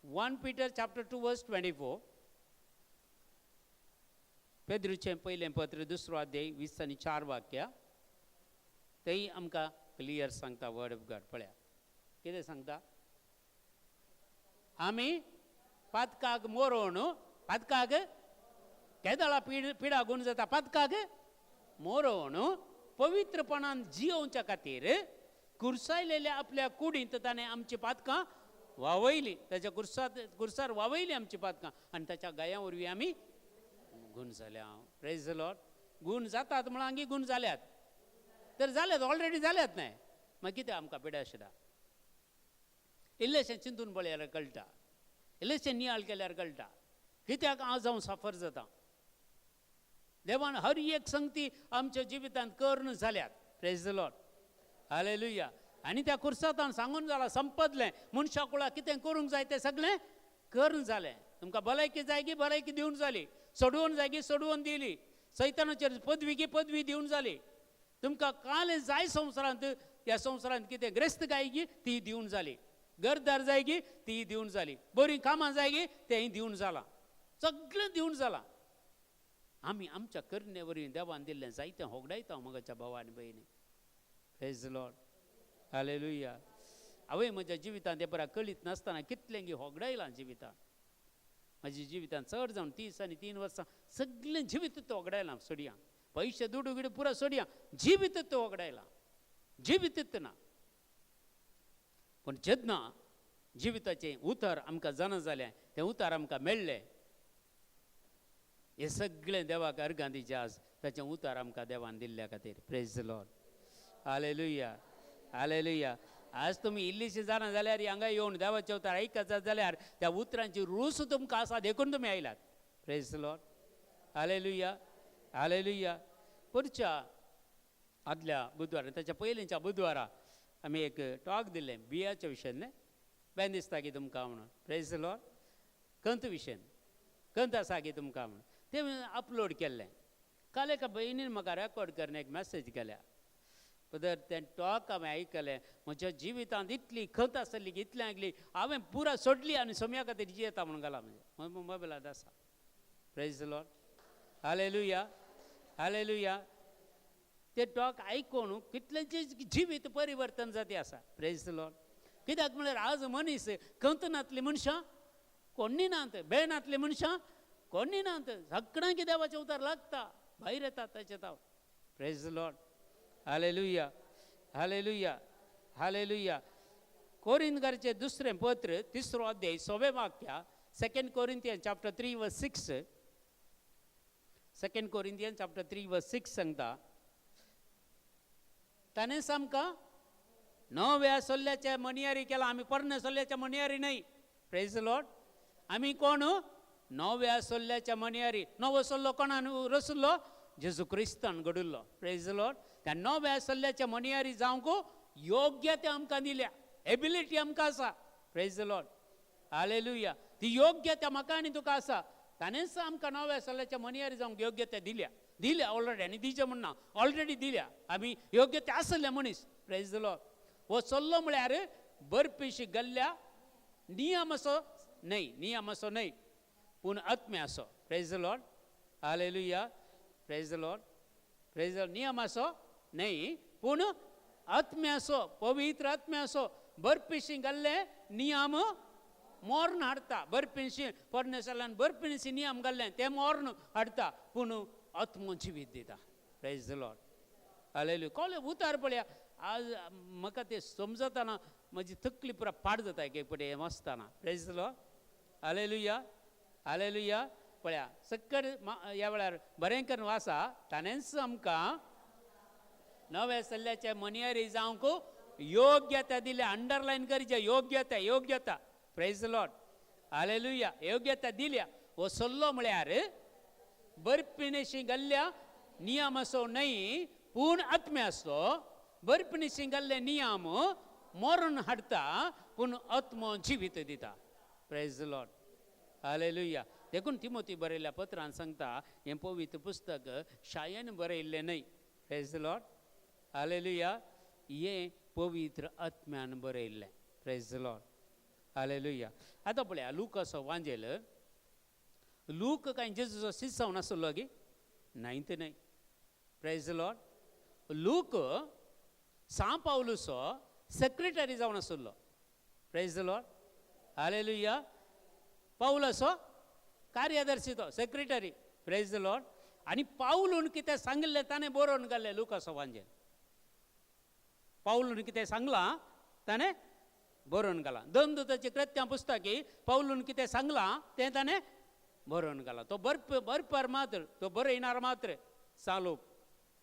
1 Peter chapter 2 verse 24. पेद्रूचें पयलें पत्र 2 अध्याय 20 आनी 4 वाक्या तेय आमकां क्लियर सांगता वर्ड ऑफ गॉड. पळया कितें सांगता. आमी पातकाक मोरोन, पातकाक केदळा पिडा गुण जाता, पातकाक मोरोन पवित्रपणान जियोवच्या खातीर कुर्सायलेल्या आपल्या कुडींत ताणें आमची पातकां वावयली. ताच्या कुर्सार वावयली आमची पातकां आनी ताच्या गाया वरवीं आमी गुण जाल्या. Praise the Lord. गुण जातात म्हणून आंगी गुण जाल्यात तर जाल्यात, ऑलरेडी जाल्यात न्हय. मागीर कितें आमकां पिडा शिडा इल्लेशें चिंतून पळयल्यार कळटा, इल्लेशें नियाळ केल्यार कळटा कित्याक आज हांव साफर जाता. देवान हर एक संगती आमच्या जिवितांत करून जाल्यात. Praise the Lord. Hallelujah. आनी त्या कुर्सातान सांगून जालां, संपदलें. मनशा कुळा कितें करूंक जाय तें सगळें करून जालें. तुमकां भलायकी जाय की भलायकी दिवन जाली, सोडोवन जाय की सोडोवन दिली, सैतानाचेर पदवी की पदवी दिवन जाली, तुमकां काल जाय संवसारांत, ह्या संवसारांत कितें ग्रेस्त गाय की ती दिवन जाली, घरदार जाय की ती दिवन जाली, बरीं कामां जाय की तेंय दिवन जालां, सगळें दिवन जालां. आमी आमच्या करणे वरवीं देवान दिल्लें जायतें होगडायता म्हज्या भावा आनी भयणी. Praise the Lord. Hallelujah. हांवें म्हज्या जिवितांत हें बरा कळीत नासतना कितलें होगडायलां जिवितांत. म्हज्या जिवितांत चड जावन 30 आनी 3 वर्सां सगळें जिवीत होगडायलां. सोडया पयशे दुडू गिडू पुरा सोडया, जिवीत होगडायलां, जिवीत ना. पूण जेन्ना जिविताचें उतर आमकां जाणा जालें, तें उतर आमकां मेळ्ळें, हें सगळें देवाक अर्गां दिचें आज ताचें उतर आमकां देवान दिल्ल्या खातीर. Praise the Lord. Hallelujah, hallelujah. आज तुमी इल्लीशी जाणा जाल्यार हांगा येवन देवाचें उतर आयकत जाल्यार त्या उतरांची रूच तुमकां आसा देखून तुमी आयलात. Praise the Lord. Hallelujah, hallelujah. पुढच्या आदल्या बुधवारा, ताच्या पयलींच्या बुधवारा आमी एक टॉक दिलें बियाच्या विशयान न्हय, बेन दिसता की तुमकां म्हणून. Praise the Lord. कंत विशयान, कंत आसा की तुमकां म्हणून तें अपलोड केल्लें. काल एका भयणीन म्हाका रेकॉर्ड करून एक मॅसेज केल्या. पदर तें टॉक हांवें आयकलें. म्हज्या जिवितांत इतली खंत आसली की इतलें आयकली हांवें पुरा सोडली आनी सोम्या खातीर जियेता म्हणून घाला म्हजें मोबायलांत आसा. Praise the Lord. Hallelujah, hallelujah. ते टॉक आयकून कितलेंचें जिवीत परिवर्तन जाती आसा. Praise the Lord. कित्याक म्हळ्यार आज मनीस खंत नातली मनशां कोणी नात, बेळ नातली मनशां कोणी नात, सगळ्यांक देवाचें उतर लागता, भायर येतात ताचे ताव. Praise the Lord. Hallelujah, hallelujah, hallelujah. कोरिंदकाराचें दुसरें पत्र 3 अध्याय 6वें वाक्य, 2 Corinthian chapter 3 verse 6, 2 Corinthian chapter 3 verse 6 सांगता, ताणें आमकां नव्या सोल्ल्याच्या मणयारी केला. आमी पोरण्या सोल्ल्याच्या मणयारी न्हय. Praise the Lord. आमी कोण? नव्या सोल्ल्याच्या मणयारी. नवो सोल्लो कोणान रसुल्लो? जेजू क्रिस्तान घडुल्लो. Praise the Lord. त्या नव्या सोल्ल्याच्या मणयारी जावंक योग्य ते आमकां दिल्या, एबिलिटी आमकां आसा. Praise the Lord. Hallelujah. ती योग्य त्या म्हाका आनी तुका आसा. ताणेंच आमकां नव्या सोल्ल्याच्या मणयारी जावंक योग्य ते दिल्या, दिल्या ऑलरेडी. आनी दिचें म्हण ना, ऑलरेडी दिल्या. आमी योग्य ते आसले मनीस. Praise the Lord. हो सल्लो म्हळ्यार बर्फीशी गल्ल्या नियम असो न्हय, नियम असो न्हय, पूण आत्म्या असो. Praise the Lord. Hallelujah. Praise the Lord. Praise the Lord. नियम असो न्हय पूण आत्म्या असो, पवित्र आत्म्या असो. बर्फीशी घाल्ले नियम मोर्न हाडटा. बर्फीशी पोरणे सल्ल्यान बर्फीशी नियम घाल्ले ते मोर्न हाडटा, पूण आत्मो जिवीत दिता. Praise the Lord. Hallelujah. कोले उतार पळया. आज म्हाका तें समजतना म्हजी तकली पुरा पाड जाता एक एक पटी हें वाचतना. प्रेज the Lord, hallelujah, hallelujah. पळया सक्कड ह्या वेळार बरें करून वाचा, ताणेंच आमकां नव्या सल्ल्याच्या मनियारी जावंक योग्यता दिल्या. अंडरलायन करचे, योग्यता, योग्यता. प्रेज the Lord, hallelujah. योग्यता दिल्या. हो सल्लो म्हळ्यार बर्पिणेशी घाल्ल्या नियम असो न्हय, पूण आत्म्या आसलो. बर्पिणेशी घाल्ले नियम मरण हाडटा, पूण आत्मो जिवीत दिता. प्रेज the Lord, hallelujah. देखून तिमोती बरयल्ल्या पत्रान सांगता, हें पवित्र पुस्तक शायेन बरयल्लें न्हय. प्रेज the Lord, hallelujah. हें पवित्र आत्म्यान बरयल्लें. प्रेज the Lord, hallelujah. आतां पळया लूकाचो वांजेल. लूक कांय जेजूचो शिस्त जावन आसलो गी? न्हय ते न्हय. प्रेज the Lord. लूक सां पावलूचो सेक्रेटरी जावन आसलो. प्रेज the Lord, hallelujah. पावलाचो कार्यदर्शी तो सेक्रेटरी. प्रेज the Lord. आनी पावलून कितें सांगिल्लें ताणें बरोवन घाल्लें लुकासो वांजेल. पावलून कितें सांगलां ताणें बरोवन घालां. दंदुताची कृत्यां पुस्तकी पावलून कितें सांगलां तें ताणें बरोवन घालां. तो बरपर मात्र, तो बरयणार मात्र चालू.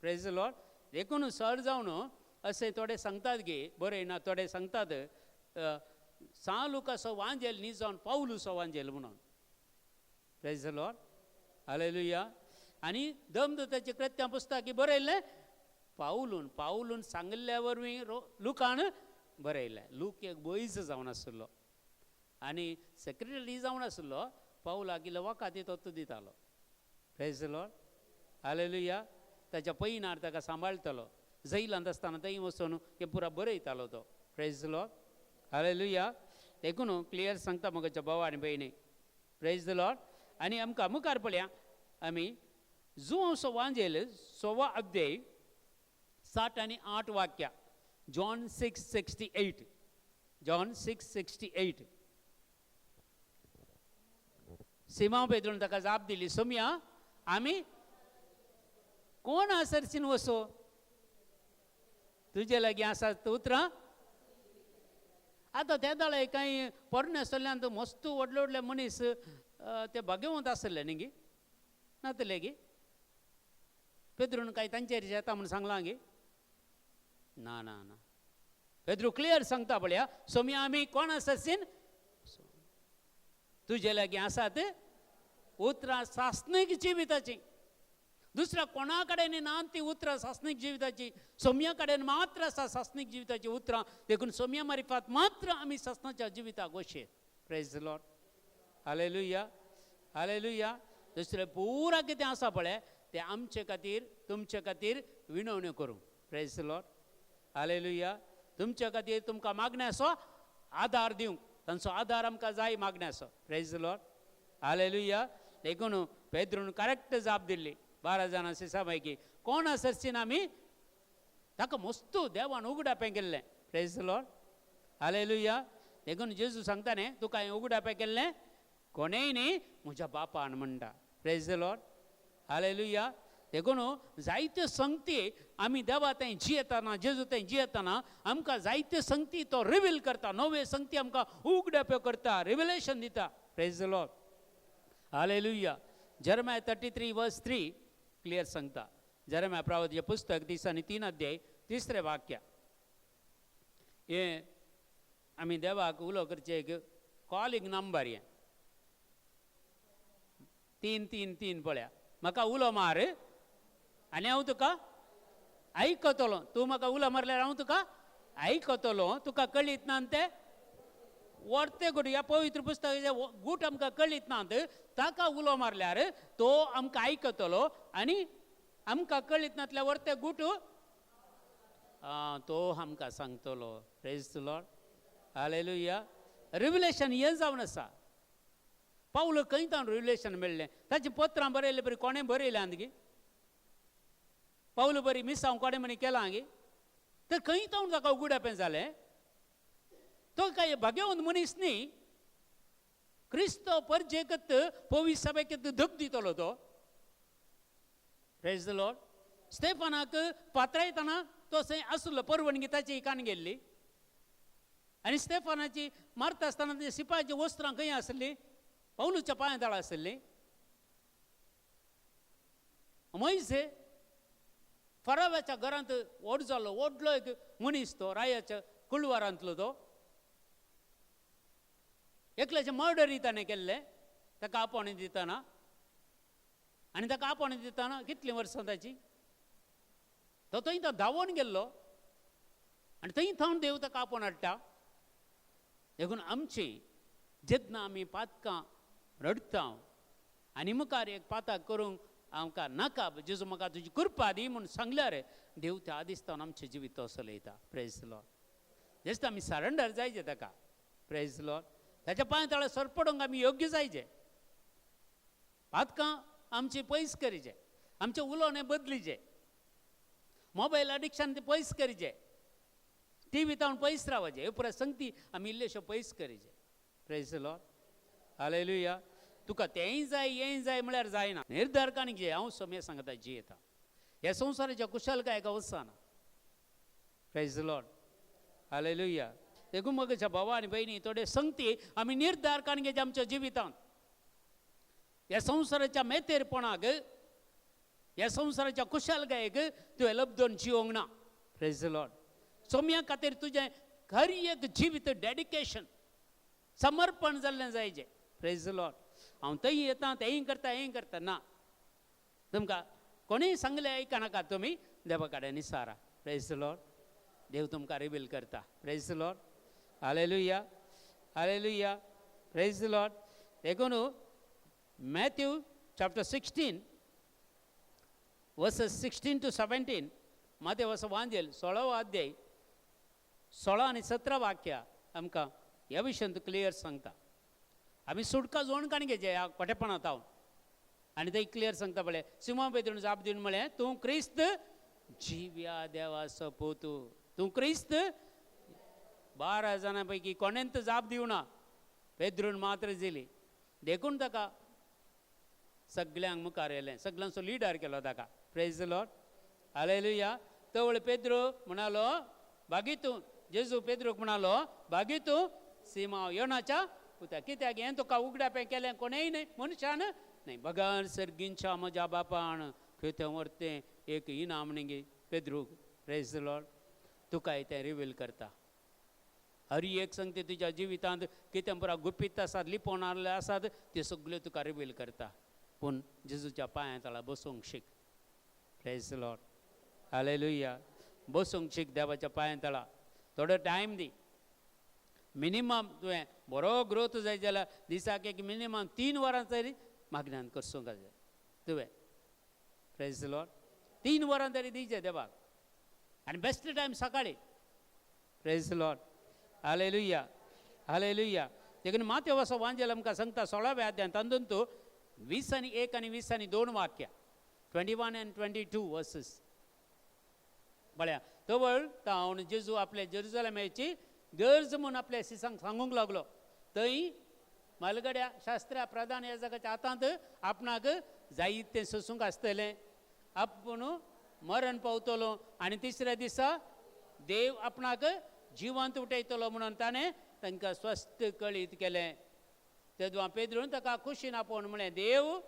प्रेज the Lord. देखून सर जावन अशें थोडे सांगतात गी बरयना, थोडे सांगतात सां लुकासो वांजेल न्ही जावन पावलूसो वांजेल म्हणून. प्रेज the Lord, hallelujah. आनी दमदूताची कृत्यां पुस्तकी बरयल्लें पावलून, पावलून सांगिल्ल्या वरवीं लुकान बरयलें. लूक एक बोयज जावन आशिल्लो आनी सेक्रेटरी जावन आशिल्लो. पावलाक इल्लो वखाती तो दितालो. प्रेज the Lord, hallelujah. ताच्या पयनार ताका सांबाळटालो. जैलांत आसतना थंय वचून हें पुरा बरयतालो तो. प्रेज the Lord, hallelujah. देखून क्लियर सांगता म्हज्या भाव आनी भयणी. प्रेज the Lord. आनी आमकां मुखार पळया आमी जुवांचो वांजेल 16 अध्याय 7 आनी 8 वाक्या. John 6:68, John 6:68. सिमांव पेद्रून ताका जाप दिली, सोमया आमी कोण आसरसीन वसो? तुजे लागीं आसात उतरां. आतां ते दाळे कांय पोरणे आसल्यान मस्त व्हडले व्हडले मनीस ते भाग्यवंत आसले न्ही गी, नातले गी? पेद्रून कांय तांचेर येता म्हूण सांगलां गी? ना ना ना. पेद्रू क्लियर सांगता पळया, सोमया आमी कोण आसरसीन? तुजे लागीं आसात उतरां सासणीक जिविताची. दुसऱ्या कोणा कडेन ना ती उतरां सासणीक जिविताची, सोमया कडेन मात्र आसा सासणीक जिविताची उतरां. देखून सोमया मारिफात मात्र आमी सासणाच्या जिविताक वशेत. प्रेज the Lord, hallelujah, hallelujah. दुसरें पुरा कितें आसा पळय तें आमचे खातीर तुमचे खातीर विनवण्यो करूं. प्रेज the Lord, hallelujah. तुमचे खातीर तुमकां मागण्याचो आदार दिवंक, तांचो आदार आमकां जाय मागण्याचो. प्रेज the Lord, hallelujah. देखून पेद्रून करेक्ट जाप दिल्ली 12 जाणां सिसा पैकी कोण आसरसीन आमी? ताका मस्तू देवान उगडापें केल्लें. प्रेज the Lord, hallelujah. देखून जेजू सांगता न्ही, तुका हांवें उगडापें केल्लें कोणेय न्ही म्हज्या बापान म्हणटा. प्रेज the Lord, hallelujah. देखून जायत्यो संगती आमी देवा थंय जियेतना, जेजू थंय जियेतना आमकां जायत्यो संगती तो रिवील करता, नव्यो संगती आमकां उगडाप्यो करता, रिविलेशन दिता. प्रेज the Lord, hallelujah. Jeremiah 33:3 clear सांगता. जेरमाया प्रवादाचें पुस्तक 30 आनी 3 अध्याय 3 वाक्य. हें आमी देवाक उलो करचें एक कॉलिंग नंबर. हें 3 3 3 पळया, म्हाका उलो मार आनी हांव तुका आयकतलो. तूं म्हाका उलो मारल्यार हांव तुका आयकतलो. तुका कळीत ना तें वर्ते गुट, ह्या पवित्र पुस्तकाचे गूट आमकां कळीत ना, ताका उलो मारल्यार तो आमकां आयकतलो आनी आमकां कळीत नातल्या वर्ते गूट तो आमकां सांगतलो. प्रेज the Lord, hallelujah. Revelation हें जावन आसा. पावल खंय तावन रिविलेशन मेळ्ळें? ताचीं पत्रां बरयलें बरी कोणें बरयल्यां गी? पावल बरी मिसांव कोणें म्हणी केलां गी? तर खंय तावन ताका उगडापें जालें? तो काय भाग्यवंत मनीस न्ही. क्रिस्तो परजेकत पवी सभेकत धक दितलो तो. प्रेज the Lord. स्टेफानाक पात्रायतना तो थंय आसलो, परवणगी ताची कान गेल्ली. आनी स्टेफानाची मारता आसतना ते सिपायाची वस्त्रां खंय आसलीं? पावलूच्या पांया तळा आसलीं. मोयसे फराव्याच्या घरांत व्हड जालो, व्हडलो एक मनीस तो, रायाच्या कुळवारांतलो तो. एकल्याचे मर्डरी ताणें केल्लें, ताका आपोवणें दितना. आनी ताका आपोवणें दितना कितलीं वर्सां ताची, तो थंय तो धांवोन गेल्लो आनी थंय थावन देव ताका आपोवन हाडटा. देखून आमची जेन्ना आमी पातकां रडटा आनी मुखार एक पाताक करूंक आमकां नाका, जेजू म्हाका तुजी कृपा दी म्हूण सांगल्यार देव त्या आदिस्तान आमचें जिवीत तो चलयता. प्रेज लॉर्ड. जस्ट आमी सरेंडर जायचे ताका. प्रेज लॉर्ड. ताच्या पांय तळा सरपडूंक आमी योग्य जायचे. पातकां आमची पयस करीचे, आमचें उलोवणें बदलीचें, मोबायल एडिक्शन ते पयस करीचे, टी व्ही तावन पयस रावचें, ह्यो पुराय संगती आमी इल्लेश्यो पयस करीचे. Praise Lord. Hallelujah. तुका तेंय जाय हेंय जाय म्हळ्यार जायना. निर्धार काणी घे, हांव समय सांगता जियेता ह्या संवसाराच्या कुशलकायेक वचना. Praise Lord. Hallelujah. देखून म्हज्या भावा आनी भयणी, थोडे संगती आमी निर्धार काणी घेचे आमच्या जिवितांत. ह्या संवसाराच्या मेतेरपणाक, ह्या संवसाराच्या कुशलकायेक तुवें लब्दोन जिवंक ना. Praise Lord. सोम्या खातीर तुजें हर एक जिवीत डेडिकेशन, समर्पण जाल्लें जायचें. Praise Lord. हांव थंय येता, तेंय करता, हेंय करता ना. तुमकां कोणीय सांगलें आयकनाका, तुमी देवा कडेन निसारा. Praise Lord. देव तुमकां रिवील करता. Praise Lord. Hallelujah. Hallelujah. Praise Lord. देखून Matthew chapter 16 verses 16 to 17, Matthew वांजेल 16वो अध्याय 16 आनी 17 वाक्या आमकां ह्या विशयांत क्लियर सांगता. आमी सुटका जोण काणी घेचे ह्या कोटेपणांत हांव आनी थंय क्लियर सांगता पळय. सिमोन पेद्रून जाप दिवन म्हळें, तूं क्रिस्त जिव्या देवाचो पूत, तूं क्रिस्त. 12 जाणां पैकी कोणेंत जाप दिवना, पेद्रून मात्र दिली. देखून ताका सगळ्यांक मुखार येयलें, सगळ्यांचो लिडर केलो ताका. Praise Lord. Hallelujah. तवळ पेद्रो म्हणालो, बागी तूं, जेजू पेद्रूक म्हणालो, बागी तूं सिमांव योनाच्या पुता, कित्याक हें तुका उगडापें केलें कोणेय न्हय, मनशान न्हय, बगर सर्गींच्या म्हज्या बापान खेतें व्हरतें एक इनाम न्ही पेद्रूक. Praise Lord. तुकाय तें रिवील करता. हर एक संगती तुज्या जिवितांत कितें पुरा गुपीत आसात, लिपोवन आसले आसात, त्यो सगल्यो तुका रिवील करता. पूण जेजूच्या पांया तळा बसूंक शीक. Praise Lord. Hallelujah. बसूंक शीक देवाच्या पांया तळा. थोडो टायम दी. मिनिमम तुवें बरो ग्रोथ जाय जाल्यार दिसाक एक मिनिमम 3 वरां तरी मागण्यान करसूंक जाय तुवें. Praise Lord. 3 वरां तरी दिवचें देवाक, आनी बेस्ट टायम सकाळी. Praise Lord. Hallelujah. Hallelujah. देखून मातेव असो वांजेल आमकां सांगता 16व्या अध्यायांत, तातूंत 20 आनी 1 आनी 20 आनी 2 वाक्या, 21 and 22 verses. पळया, तवळ तावन जेजू आपले जेरुजलेमाची गरज म्हूण आपल्या शिसांक सांगूंक लागलो. थंय म्हालगड्या शास्त्रा प्रधान याजकाच्या हातांत आपणाक जायतें सोसूंक आसतलें, आपूण मरण पावतलो आनी तिसऱ्या दिसा देव आपणाक जिवंत उठयतलो म्हणून ताणें तांकां स्वस्थ कळीत केलें. तेदवा पेद्रून ताका खुशीन आपोवन म्हळें, देव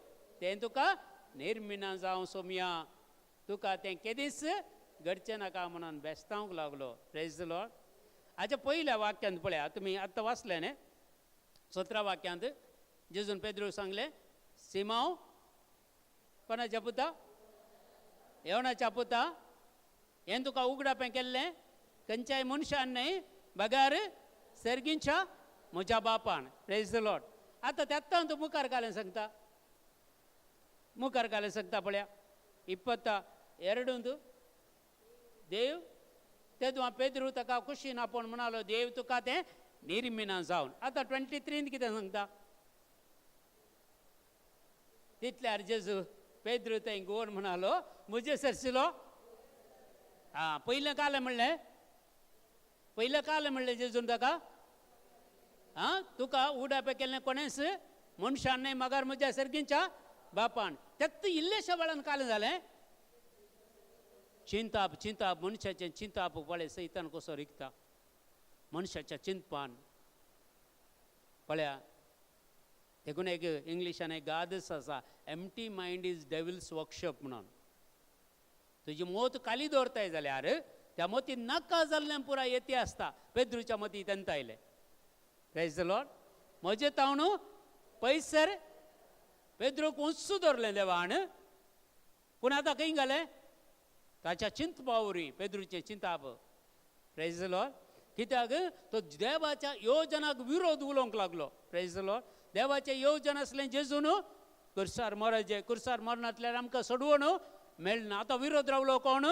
तें तुका निर्मिना जावं सोमया, तुका तें केदीच घडचें नाका म्हणून बेस्तावंक लागलो. Praise Lord. हाच्या पयल्या वाक्यांत पळया, तुमी आत्तां वाचलें न्ही, 17 वाक्यांत जेजून पेद्रूक सांगलें, सिमांव कोणाच्या पुता, येवणाच्या पुता, हें तुका उगडापें केल्लें खंयच्याय मनशान न्हय, बगर सर्गींच्या म्हज्या बापान. Praise Lord. आतां तेत्तां तूं मुखार घालें सांगता, मुखार घालें सांगता पळया 22 देव तेदवा पेद्रू ताका खुशीन आपोवन म्हणालो, देव तुका तें निर्मिना जावन. आतां 23 कितें सांगता, तितल्यार जेजू पेद्रू थंय गोवन म्हणालो, म्हजे सरशिलो. आं, पयलें कालें म्हणलें, पयलें कालें म्हणलें जेजून ताका, आं तुका उडापें केल्लें कोणेंच मनशान न्हय, मगर म्हज्या सर्गींच्या बापान. तेत्त इल्लेशा वेळान कालें जालें. चिंताप चिंताप मनशाचें चिंताप पळय सैतान कसो रिगता. मनशाच्या चिंतपान पळया. देखून एक इंग्लिशान एक गादस आसा, empty mind is devil's workshop म्हणून. तुजी मोत खाली दवरताय जाल्यार त्या मोती नाका जाल्लें पुराय येती आसता. पेद्रूच्या मती तेंता आयलें. Praise the Lord. म्हजें तावण पयसर पेद्रूक उंच दवरलें देवान, पूण आतां खंय घालें? ताच्या चिंतपा वरवीं, पेद्रूचें चिंताप. Praise the Lord. कित्याक तो देवाच्या योजनाक विरोध उलोवंक लागलो. Praise the Lord. देवाचें योजन आसलें जेजून कुर्सार मरचें, कुर्सार मरणांतल्यान आमकां सोडवण मेळना. आतां विरोध रावलो कोण?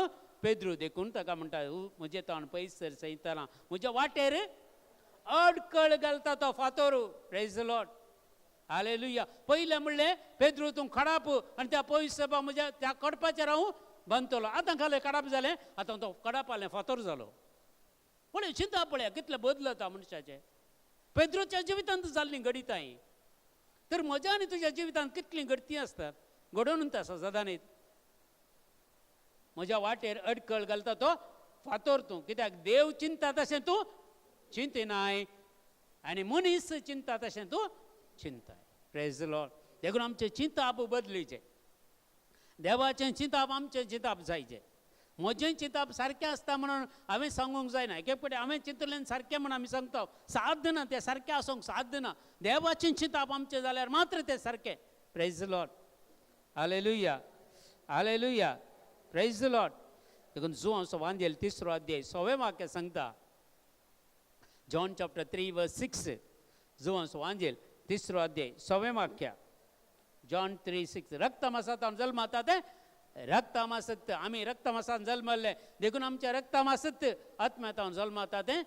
पेद्रू. देखून ताका म्हणटा, म्हजें तोंड पयसर सैताना म्हज्या वाटेर अडकळ घालता तो फातोर. Praise the Lord. Hallelujah. पयलें म्हणलें पेद्रू तूं खडाप आनी त्या पयस म्हज्या त्या कडपाचेर हांव बांदतलो. आतां घालें खडाप जालें, आतां तो कडापालें फातोर जालो. पळय चिंता पळया कितलें बदलता मनशाचें. पेद्रूच्या जिवितांत जाल्लीं घडितां हीं. तर म्हज्या आनी तुज्या जिवितांत कितलीं घडती आसतात, घडोवन आसा सदांनीत. म्हज्या वाटेर अडकळ घालता तो फातोर तूं. कित्याक देव चिंता तशें तूं चिंतिनाय आनी मनीस चिंता तशें तूं चिंताय. Praise the Lord. देखून आमचें चिंताप बदलीचें, देवाचें चिंताप आमचें चिंताप जायचें. म्हजें चिंताप सारकें आसता म्हणून हांवें सांगूंक जायना. एक फावटी हांवें चिंतलें सारकें म्हूण आमी सांगता, साध्य ना, तें सारकें आसूंक साध्य ना. देवाचें चिंताप आमचें जाल्यार मात्र तें सारकें. Praise the Lord. Hallelujah. Hallelujah. Praise the Lord. देखून जुवांव वांजेल 3 अध्याय 6वें वाक्य सांगता, जॉन चॅप्टर 3 वर्स 6. जुवांव वांजेल 3 अध्याय 6वें वाक्य, जॉन 3:6. रक्तमासांत जल्माता तें रक्तमासत, आमी रक्तमासान जल्मल्ले देखून आमच्या रक्तमासत आत्म्यातावन जल्माता तें.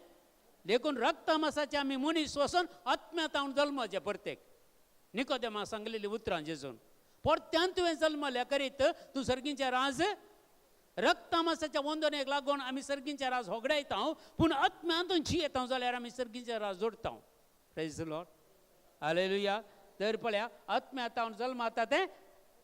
देखून रक्तमासाचे आमी मनीस वचून आत्म्यातावन जल्माचे प्रत्येक. निकोदेमा सांगलेली उतरां जेजून, परत्यान तुवें जल्मल्या करीत तूं सर्गींचे राज. रक्तमासाच्या वंदनेक लागून आमी सर्गींचे राज होगडायता, पूण आत्म्यांतून जियेता जाल्यार आमी सर्गींचे राज जोडता. Praise the Lord. Hallelujah. तर पळया आत्म्यातावन जल्माता तें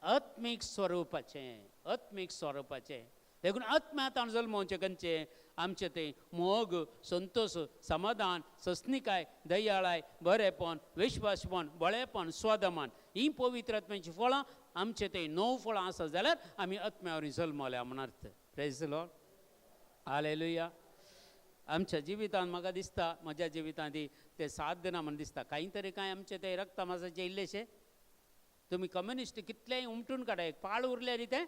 आत्मीक स्वरुपाचें, आत्मीक स्वरुपाचें. देखून आत्म्यातावन जल्मोवचें खंयचें? आमचें तें मोग, संतोश, समाधान, सस्निकाय, दयाळाय, बरेपण, विश्वासपण, बळेपण, स्वादमान, हीं पवित्र आत्म्याचीं फळां आमचें तें 9 फळां आसा जाल्यार आमी आत्म्या वरवीं जल्मल्या म्हण अर्थ. Praise the Lord. Hallelujah. आमच्या जिवितांत म्हाका दिसता, म्हज्या जिवितांत तें साध्य ना म्हण दिसता. कांय तरी कांय आमचें तें रक्तमासाचें इल्लेशें. तुमी कम्युनिस्ट कितलेंय उमटून काडा, एक पाळ उरल्यार तें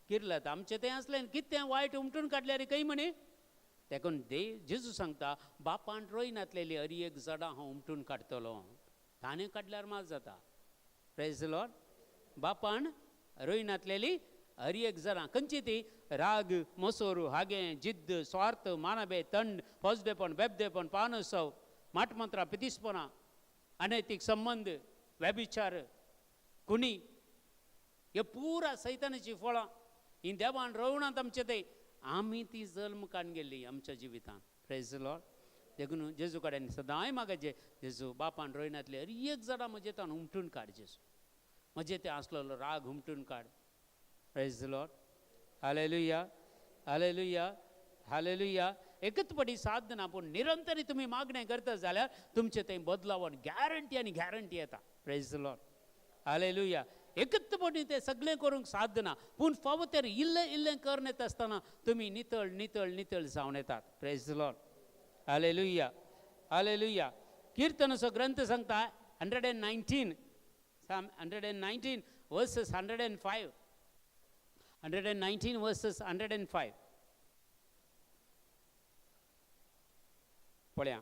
किरलात. आमचें तें आसलें कितें वायट उमटून काडल्यार खंय म्हणी. देखून देव जेजू सांगता, बापान रोयनातलेली हर एक जडां हांव उमटून काडटलो. ताणें काडल्यार मात जाता. Praise the Lord. बापान रोयनातलेली हर एक जडां खंयची ती? राग, मसोर, हागें, जिद्द, स्वार्थ, मानबे, तंड, फौजदेपण, बेबदेपण, पानोत्सव, माटमंत्रां, पितिसपणां, अनैतीक संबंद, व्यभिचार, खुनी, हे पुरा सैतानाची फळां ही देवान रोवणांत आमचे ते आमी ती जल्म काडून गेल्ली आमच्या जिवितांत. Praise the Lord. देखून जेजू कडेन सदांय मागचे, जेजू बापान रोयनातले हर एक जडां म्हजें ताण उमटून काड जेजू, म्हजें तें आसलेलो राग उमटून काड. Praise the Lord. Hallelujah. Hallelujah. Hallelujah. एकच पटी साध्य ना, पूण निरंतर तुमी मागणें करता जाल्यार तुमचें थंय बदलावन गॅरंटी आनी गॅरंटी येता. Praise the Lord. Hallelujah. एकच पटी तें सगळें करूंक साध्य ना, पूण फावो तें इल्लें इल्लें करून येता आसतना तुमी नितळ नितळ नितळ जावन येतात. Praise the Lord. Hallelujah. Hallelujah. किर्तनाचो ग्रंथ सांगता 119, Psalm 119 verses 105, 119 verses 105. पळया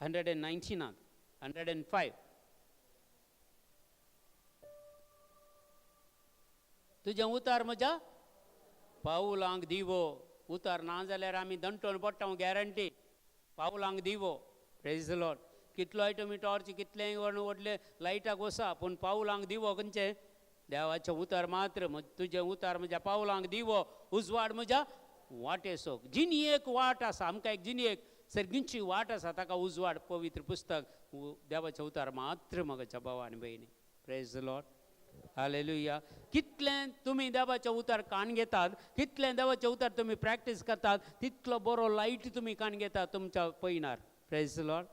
119 105. तुजें उतार म्हज्या पावलांक दिवो. उतार ना जाल्यार आमी दंटोन पडटा गॅरंटी. पावलांक दिवो. Praise the Lord. कितलोय तुमी टॉर्च कितलेंय व्हडले लायटाक वसा, पूण पावलांक दिवो खंयचें? देवाचें उतर मात्र. तुजें उतार म्हज्या पावलांक दिवो, उजवाड म्हज्या वाटेसो. जिणयेक वाट आसा आमकां, एक जिणयेक सर्गींची वाट आसा, ताका उजवाड पवित्र पुस्तक देवाचें उतार मात्र म्हज्या भावा आनी भयणी. Praise the Lord. Hallelujah. कितलें तुमी देवाचें उतर कान घेतात, कितलें देवाचें उतर तुमी प्रॅक्टीस करतात, तितलो बरो लायट तुमी कान घेतात तुमच्या पयणार. Praise Lord,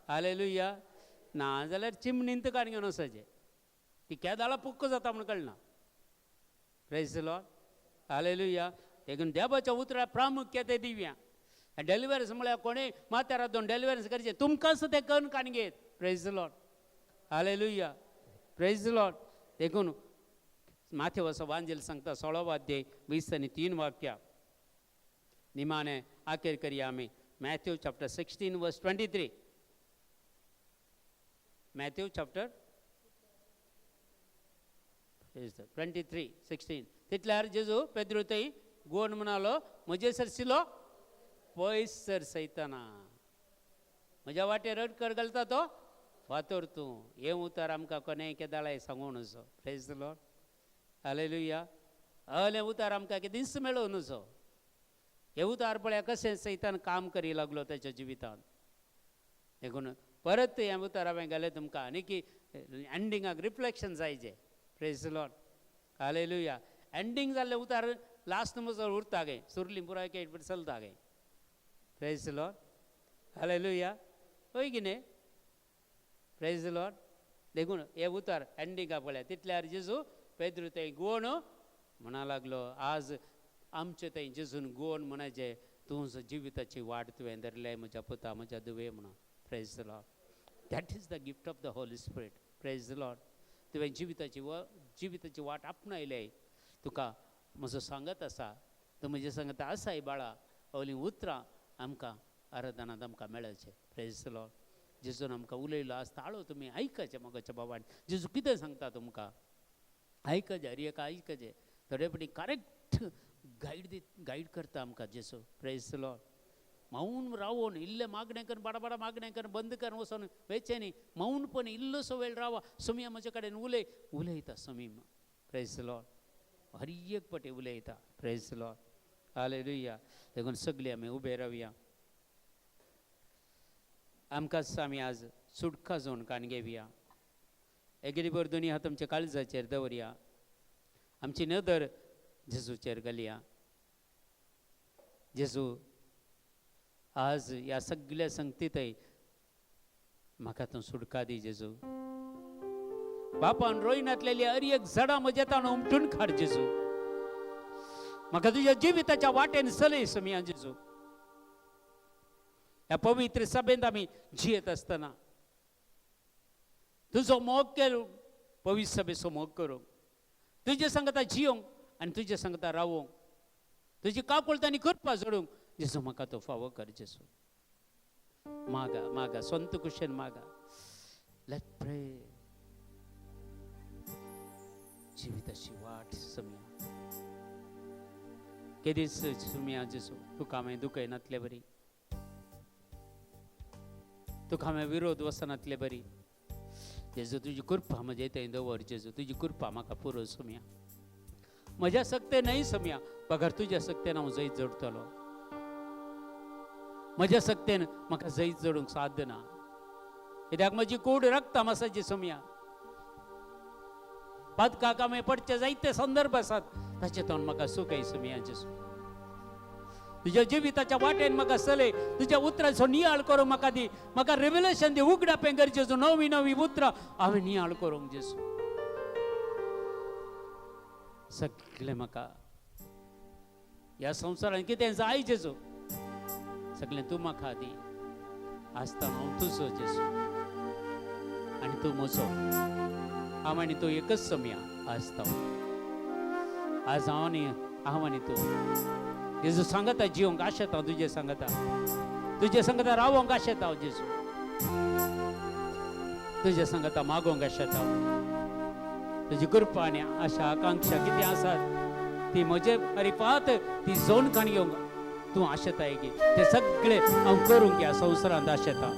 hallelujah. ना जाल्यार चिमणींत काण घेवन वचपाचें, ती केदाळा पुक्क जाता म्हूण कळना. Praise Lord, hallelujah. देखून देवाच्या उतरा प्रामुख्य दिवया. डेलिवरन्स म्हळ्यार कोणें माथ्यार दोन डेलिवरन्स करचें, तुमकांच तें करून काण घेत. Praise Lord, hallelujah, praise Lord. देखून माथ्यो असो वांजेल सांगता 16 अध्याय 20 आनी 3 वाक्या निमाणे आखेर करया आमी. Matthew chapter 16 verse 23. Matthew chapter 23 16. तितल्यार जेजू पेद्रू थंय गोवन म्हणालो, म्हजे सरशिलो पयस सर सैताना, म्हज्या वाटेर अडकर घालता तो फातोर तूं. हें उतर आमकां कोणें केदाळाय सांगूं नजो. Praise Lord, hallelujah. अलें उतार आमकां दीस मेळोवं नजो. हें उतार पळया कशें सैतान काम करी लागलो ताच्या जिवितांत. देखून परत हें उतार हांवें घालें तुमकां आनी की एंडिंगाक रिफ्लेक्शन जाय जें. Praise Lord, hallelujah. Ending जाल्लें उतार लास्ट म्हजो उरता गे, सुरली पुराय केट चलता गे. प्रेज लॉर्ड, हालेलुया. हय की न्ही? Praise Lord. देखून हे उतार एंडिंगाक पळया. तितल्यार जेजू पेद्रू थंय गोवन म्हणा लागलो. आज आमचे थंय जेजून गोवन म्हणाचें, तूं जिविताची वाट तुवें धरले म्हज्या पुता, म्हज्या दुवे म्हणून. Praise Lord. That is the gift of the Holy Spirit. Praise Lord. तुवें जिविताची वाट आपणायले, तुका म्हजो सांगत आसा, तूं म्हजें सांगत आसाय बाळा. अवलीं उतरां आमकां आराधनांत आमकां मेळचें. प्रेज लॉर्ड. जेजून आमकां उलयलो आज ताळो तुमी आयकचें मोगाच्या बाबान. जेजू कितें सांगता तुमकां आयकचें, हर एका आयकचें. थोडे फावटी करेक्ट गायड करता आमकां जेजू. Praise Lord. मौन रावोन इल्लें मागणें करून बाडा मागणें करून बंद करून वचोन वेचें न्ही, मौनपणी इल्लोसो वेळ रावा, सोमया म्हजे कडेन उलय उलयता सोमी. प्रेज लॉर्ड. हर एक पटी उलयता. Praise Lord, hallelujah. देखून सगळीं आमी उबे रावया. आमकांच आमी आज सुटका जोन काण घेवया. एकेरी दोनी हात आमच्या काळजाचेर दवरया, आमची नदर जेजूचेर घालया. जेजू आज ह्या सगळ्या संगतीतय म्हाका तूं सुटका दी जेजू. बापान रोयनातलेली हर एक झाडां म्हज्या ताणून उमटून काड जेजू. म्हाका तुज्या जिविताच्या वाटेन चलय सोमया जेजू. ह्या पवित्र सभेंत आमी जियेत आसतना तुजो मोग करूंक, पवित्र सभेचो मोग करूंक, तुजे सांगता जियोंक आनी तुजे सांगता रावोंक, तुजी काकुळट आनी कृपा जोडूंक जेजू म्हाका तो फावो कर जेजू. मागा मागा स्वंत कुशेन मागा. Let pray. जिविताची वाट सोमया केदीच सोमया जेजू. तुका हांवें दुखयनातले बरी, तुका हांवें विरोध वचनातले बरी जेजू. तुजी कृपा म्हजे थंय दवर जेजू. तुजी कृपा म्हाका पुरो सोमया. म्हज्या सक्ते न्हय सोमया, बगर तुज्या सक्तेन हांव जैत जोडटलो. म्हज्या सक्तेन म्हाका जैत जोडूंक साध्य ना, कित्याक म्हजी कूड रक्ता मासाची सोमया. पातकाक हांवें पडचे जायते संदर्भ आसात, ताचे तोंड म्हाका सुखय सोमया जेजू. तुज्या जिविताच्या वाटेन म्हाका चलय, तुज्या उतराचो नियाळ करूंक म्हाका दी, म्हाका रेवलेशन दी, उगडापें गरजेचो नवी नवी उतरां हांवें नियाळ करूंक जेजू. सगळें म्हाका ह्या संवसारांत कितें जाय जेजू, सगळें तूं म्हाका दी. आसतना हांव तुजो जेजू आनी तूं म्हजो, हांव आनी तूं एकच सोमया. आसता आज हांव आनी तूं जेजू सांगता जिवंक आशेता, तुजे सांगता, तुजे सांगता रावोंक आशेता जेजू, तुजे सांगता मागोंक आशेता. तुजी कृपा आनी आशा आकांक्षा कितें आसात ती म्हजे परिपात ती जोन काण घेवंक तूं आशेताय की ते सगळे हांव करूंक ह्या संवसारांत आशेता.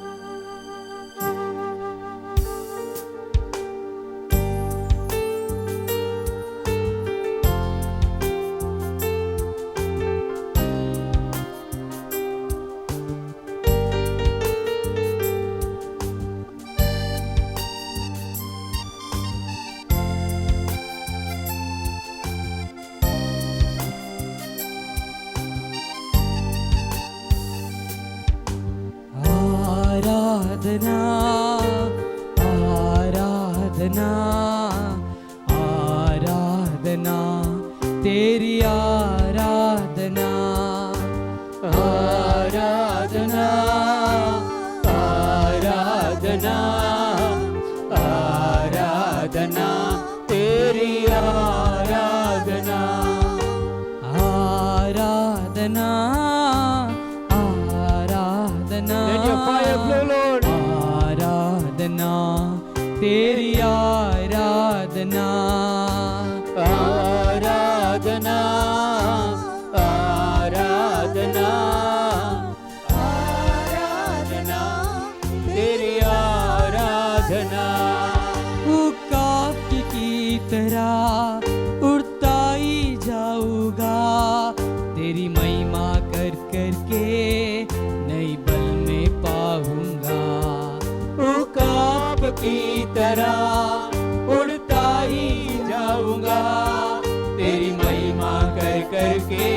Ah. आराधना, आराधना, आराधना, तेरी आराधना, आराधना, आराधना, आराधना, तेरी आराधना, आराधना, आराधना, Let your fire flow, Lord. आराधना, तेरी आराधना, आराधना, आराधना, आराधना, तेरी आराधना, उकाब की तरह उड़ता ही जाऊंगा, तेरी महिमा कर कर के नई बल में पाऊंगा। उकाब की तरह उड़ता ही जाऊंगा, तेरी महिमा कर कर के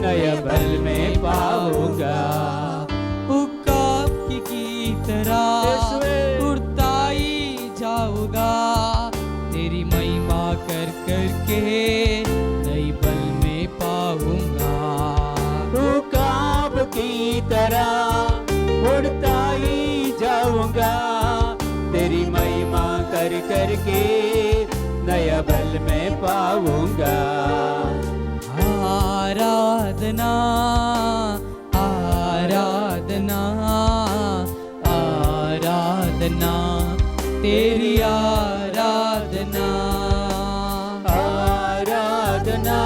नया बल में पाऊंगा। उकाब की तरह यीशुवे। उड़ता ही जाऊंगा, तेरी महिमा कर कर के नई बल में पाऊंगा। उकाब की तरह उड़ता ही जाऊंगा, तेरी महिमा कर कर के नया बल में पाऊंगा। आराधना, आराधना, आराधना, तेरी आराधना, आराधना,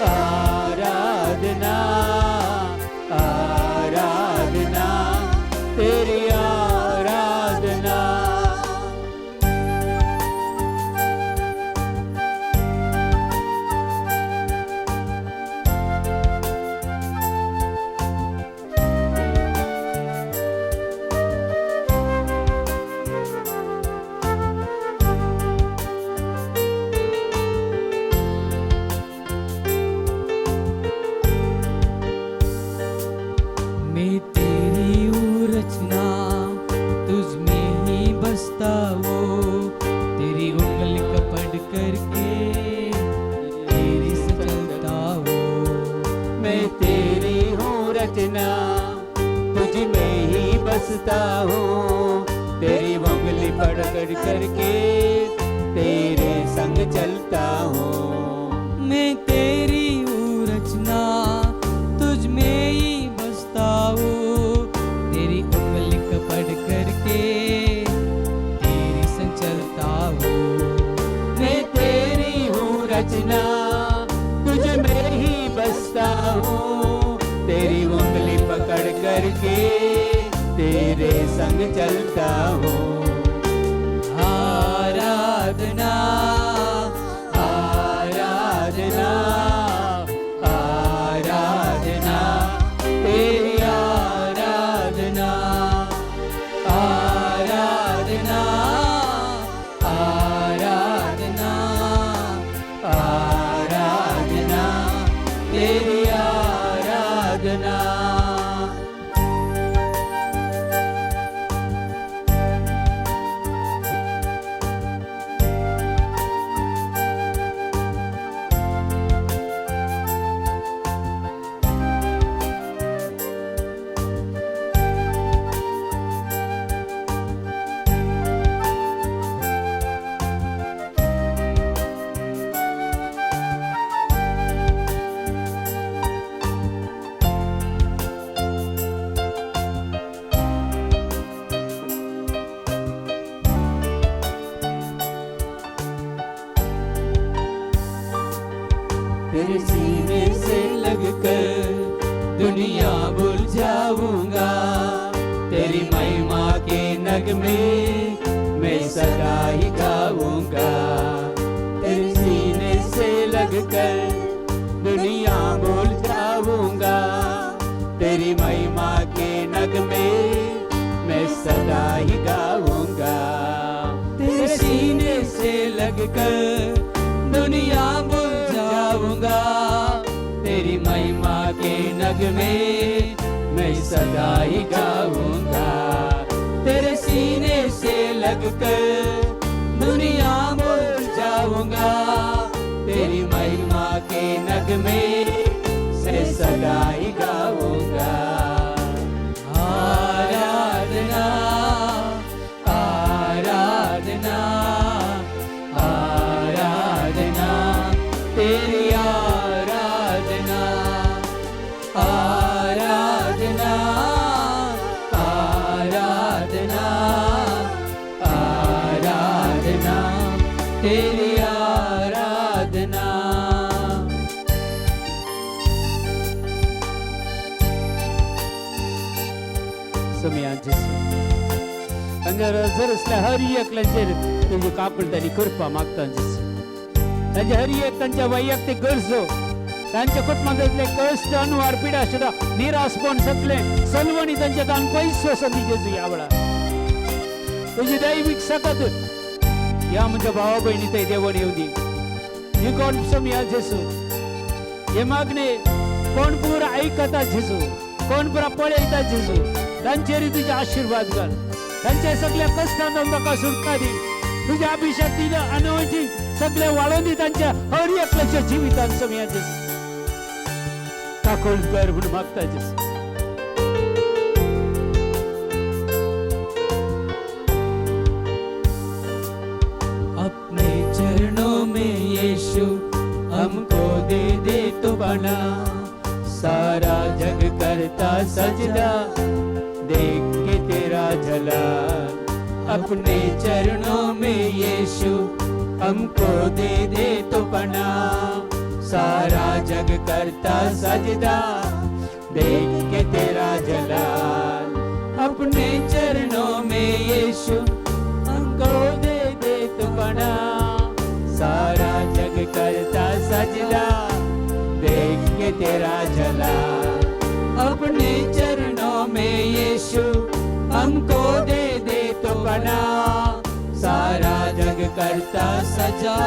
आराधना, आराधना, तेरी आराधना। मैं तेरी हूँ रचना, तुझ में ही बसता हूँ, तेरी उंगली पकड़ करके तेरी से चलता हूँ। मैं तेरी हूँ रचना, तुझ में ही बसता हूँ, तेरी उंगली पकड़ करके तेरे संग चलता हूँ। मैं तेरी हूँ रचना, तुझ में ही बसता हूँ, तेरी उंगली पकड़ करके तेरी संग चलता हूँ। मैं तेरी हूँ रचना, तुझ में ही बसता हूँ, तेरी उंगली पकड़ करके तेरे संग चलता हूँ। आराधना, आराधना, आराधना, तेरी आराधना, आराधना, आराधना, आराधना, तेरी आराधना। तेरे सीने से लगकर दुनिया भूल जाऊंगा, तेरी महिमा के नगमे मैं सदा ही गाऊंगा। तेरे सीने से लगकर दुनिया भूल जाऊंगा, तेरी महिमा के नगमे मैं सदा ही गाऊंगा। तेरे सीने से लगकर दुनिया भूल जाऊंगा, तेरी महिमा के नगमे मैं सदा ही गाऊंगा। लगकर दुनिया भूल जाऊंगा, तेरी महिमा के नगमे से सदा ही गाऊंगा। आराधना आराधना आराधना तेरी आराधना, आराधना आराधना आराधना तेरी आराधना। सोमया जेजू, हांगा जर आसल्या हर एकल्याचेर तुजी काकुळट आनी कृपा मागता जेजू. तांचे हर एक तांच्या वैयक्तीक गरजो, तांच्या कुटुंबांतले कश्ट, अनवार, पिडा सुद्दां, निराशपण सगळें सलवणी तांच्या दान पयस वचोन दी जेजू. ह्या वेळार तुजी दैवीक सकत ह्या म्हज्या भावा भयणी थंय देवण येवं दी. ही कोण सोमया जेजू हे मागणे कोण पुरा आयकता जेजू, कोण पुरा पळयता जेजू, तांचेर तुजे आशिर्वाद घाल. तांच्या सगळ्या कश्टांत तांकां सुटका दी. तुज्या अभिषेक दिना अनोइंटिंग सगळे वाळोवन दी तांच्या हर एकल्याच्या जिवितान सोमया जेजू. काकूळ कर म्हणून मागता जेजू. अपने चरणों में यीशु हमको दे दे तो बना, सारा जग करता सजदा देख के तेरा जलाल। अपने चरणों में यीशु हमको दे दे तो पना, सारा जग करता सजदा देख के तेरा जलाल। अपने चरणों में यीशु हमको दे दे तो पना, सारा जग करता सजदा देख के तेरा जलाल। अपने चरणों में यीशु हमको दे दे तो पना, सारा जग करता सजा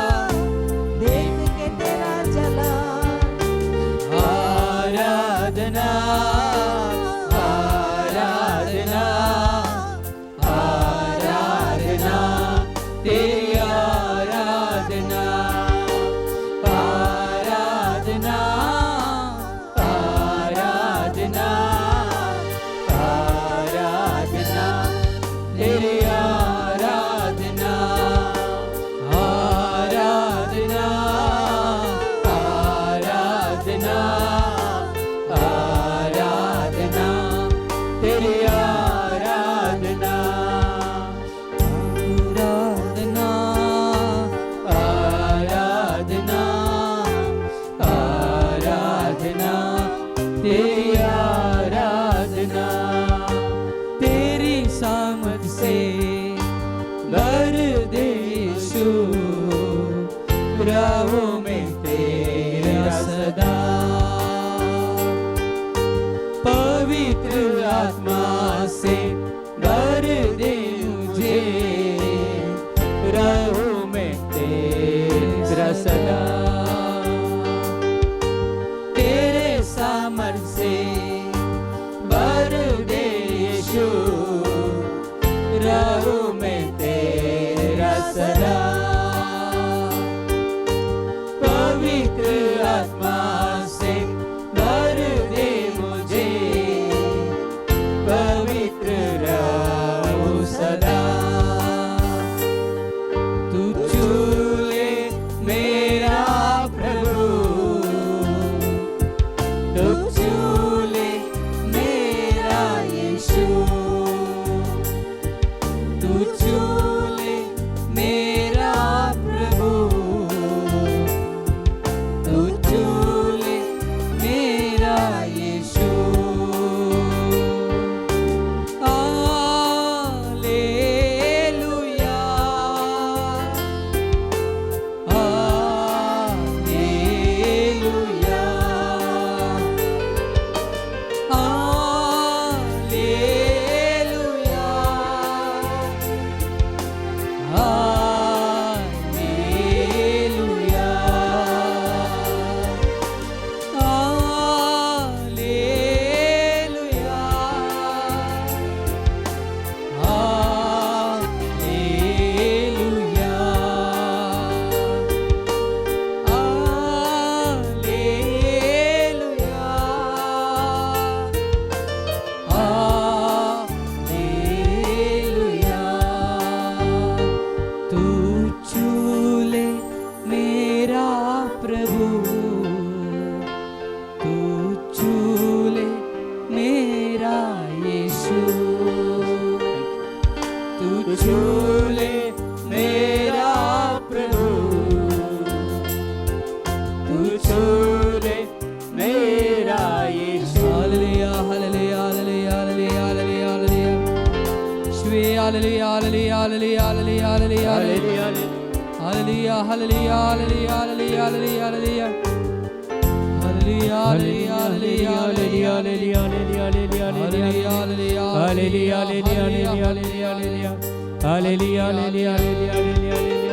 देख के तेरा जलाल। आराधना आराधना आराधना तेरी आराधना, आराधना आराधना आराधना तेरी आराधना, आराधना आराधना आराधना तेरी आराधना, आराधना आराधना आराधना तेरी आराधना। तेरी सामर्थ से भर दे यीशु, राहों में तेरा सदा। पवित्र आत्मा से भर दे मुझे, राहों में तेरा सदा। तेरे सामर्थ से भर दे यीशु, राहों में तेरा सदा। पवित्र आत्मा से भर दे मुझे, पवित्र रहूं सदा। तू छू ले मेरा प्रभु, तू छू ले मेरा यीशु, तू छू ले मेरा प्रभु, तू छू ले मेरा यीशु। हालेलुया हालेलुया हालेलुया मेरा यीशु, तू छू ले मेरा प्रभु, तू छू ले मेरा यीशु। Hallelujah, hallelujah, hallelujah, hallelujah, hallelujah, hallelujah. Shri hallelujah, hallelujah, hallelujah, hallelujah, hallelujah, hallelujah. Hallelujah, hallelujah, hallelujah, hallelujah, hallelujah, hallelujah. Hallelujah, hallelujah, hallelujah, hallelujah, hallelujah. Hallelujah, hallelujah, hallelujah, hallelujah, hallelujah. Hallelujah, hallelujah, hallelujah, hallelujah.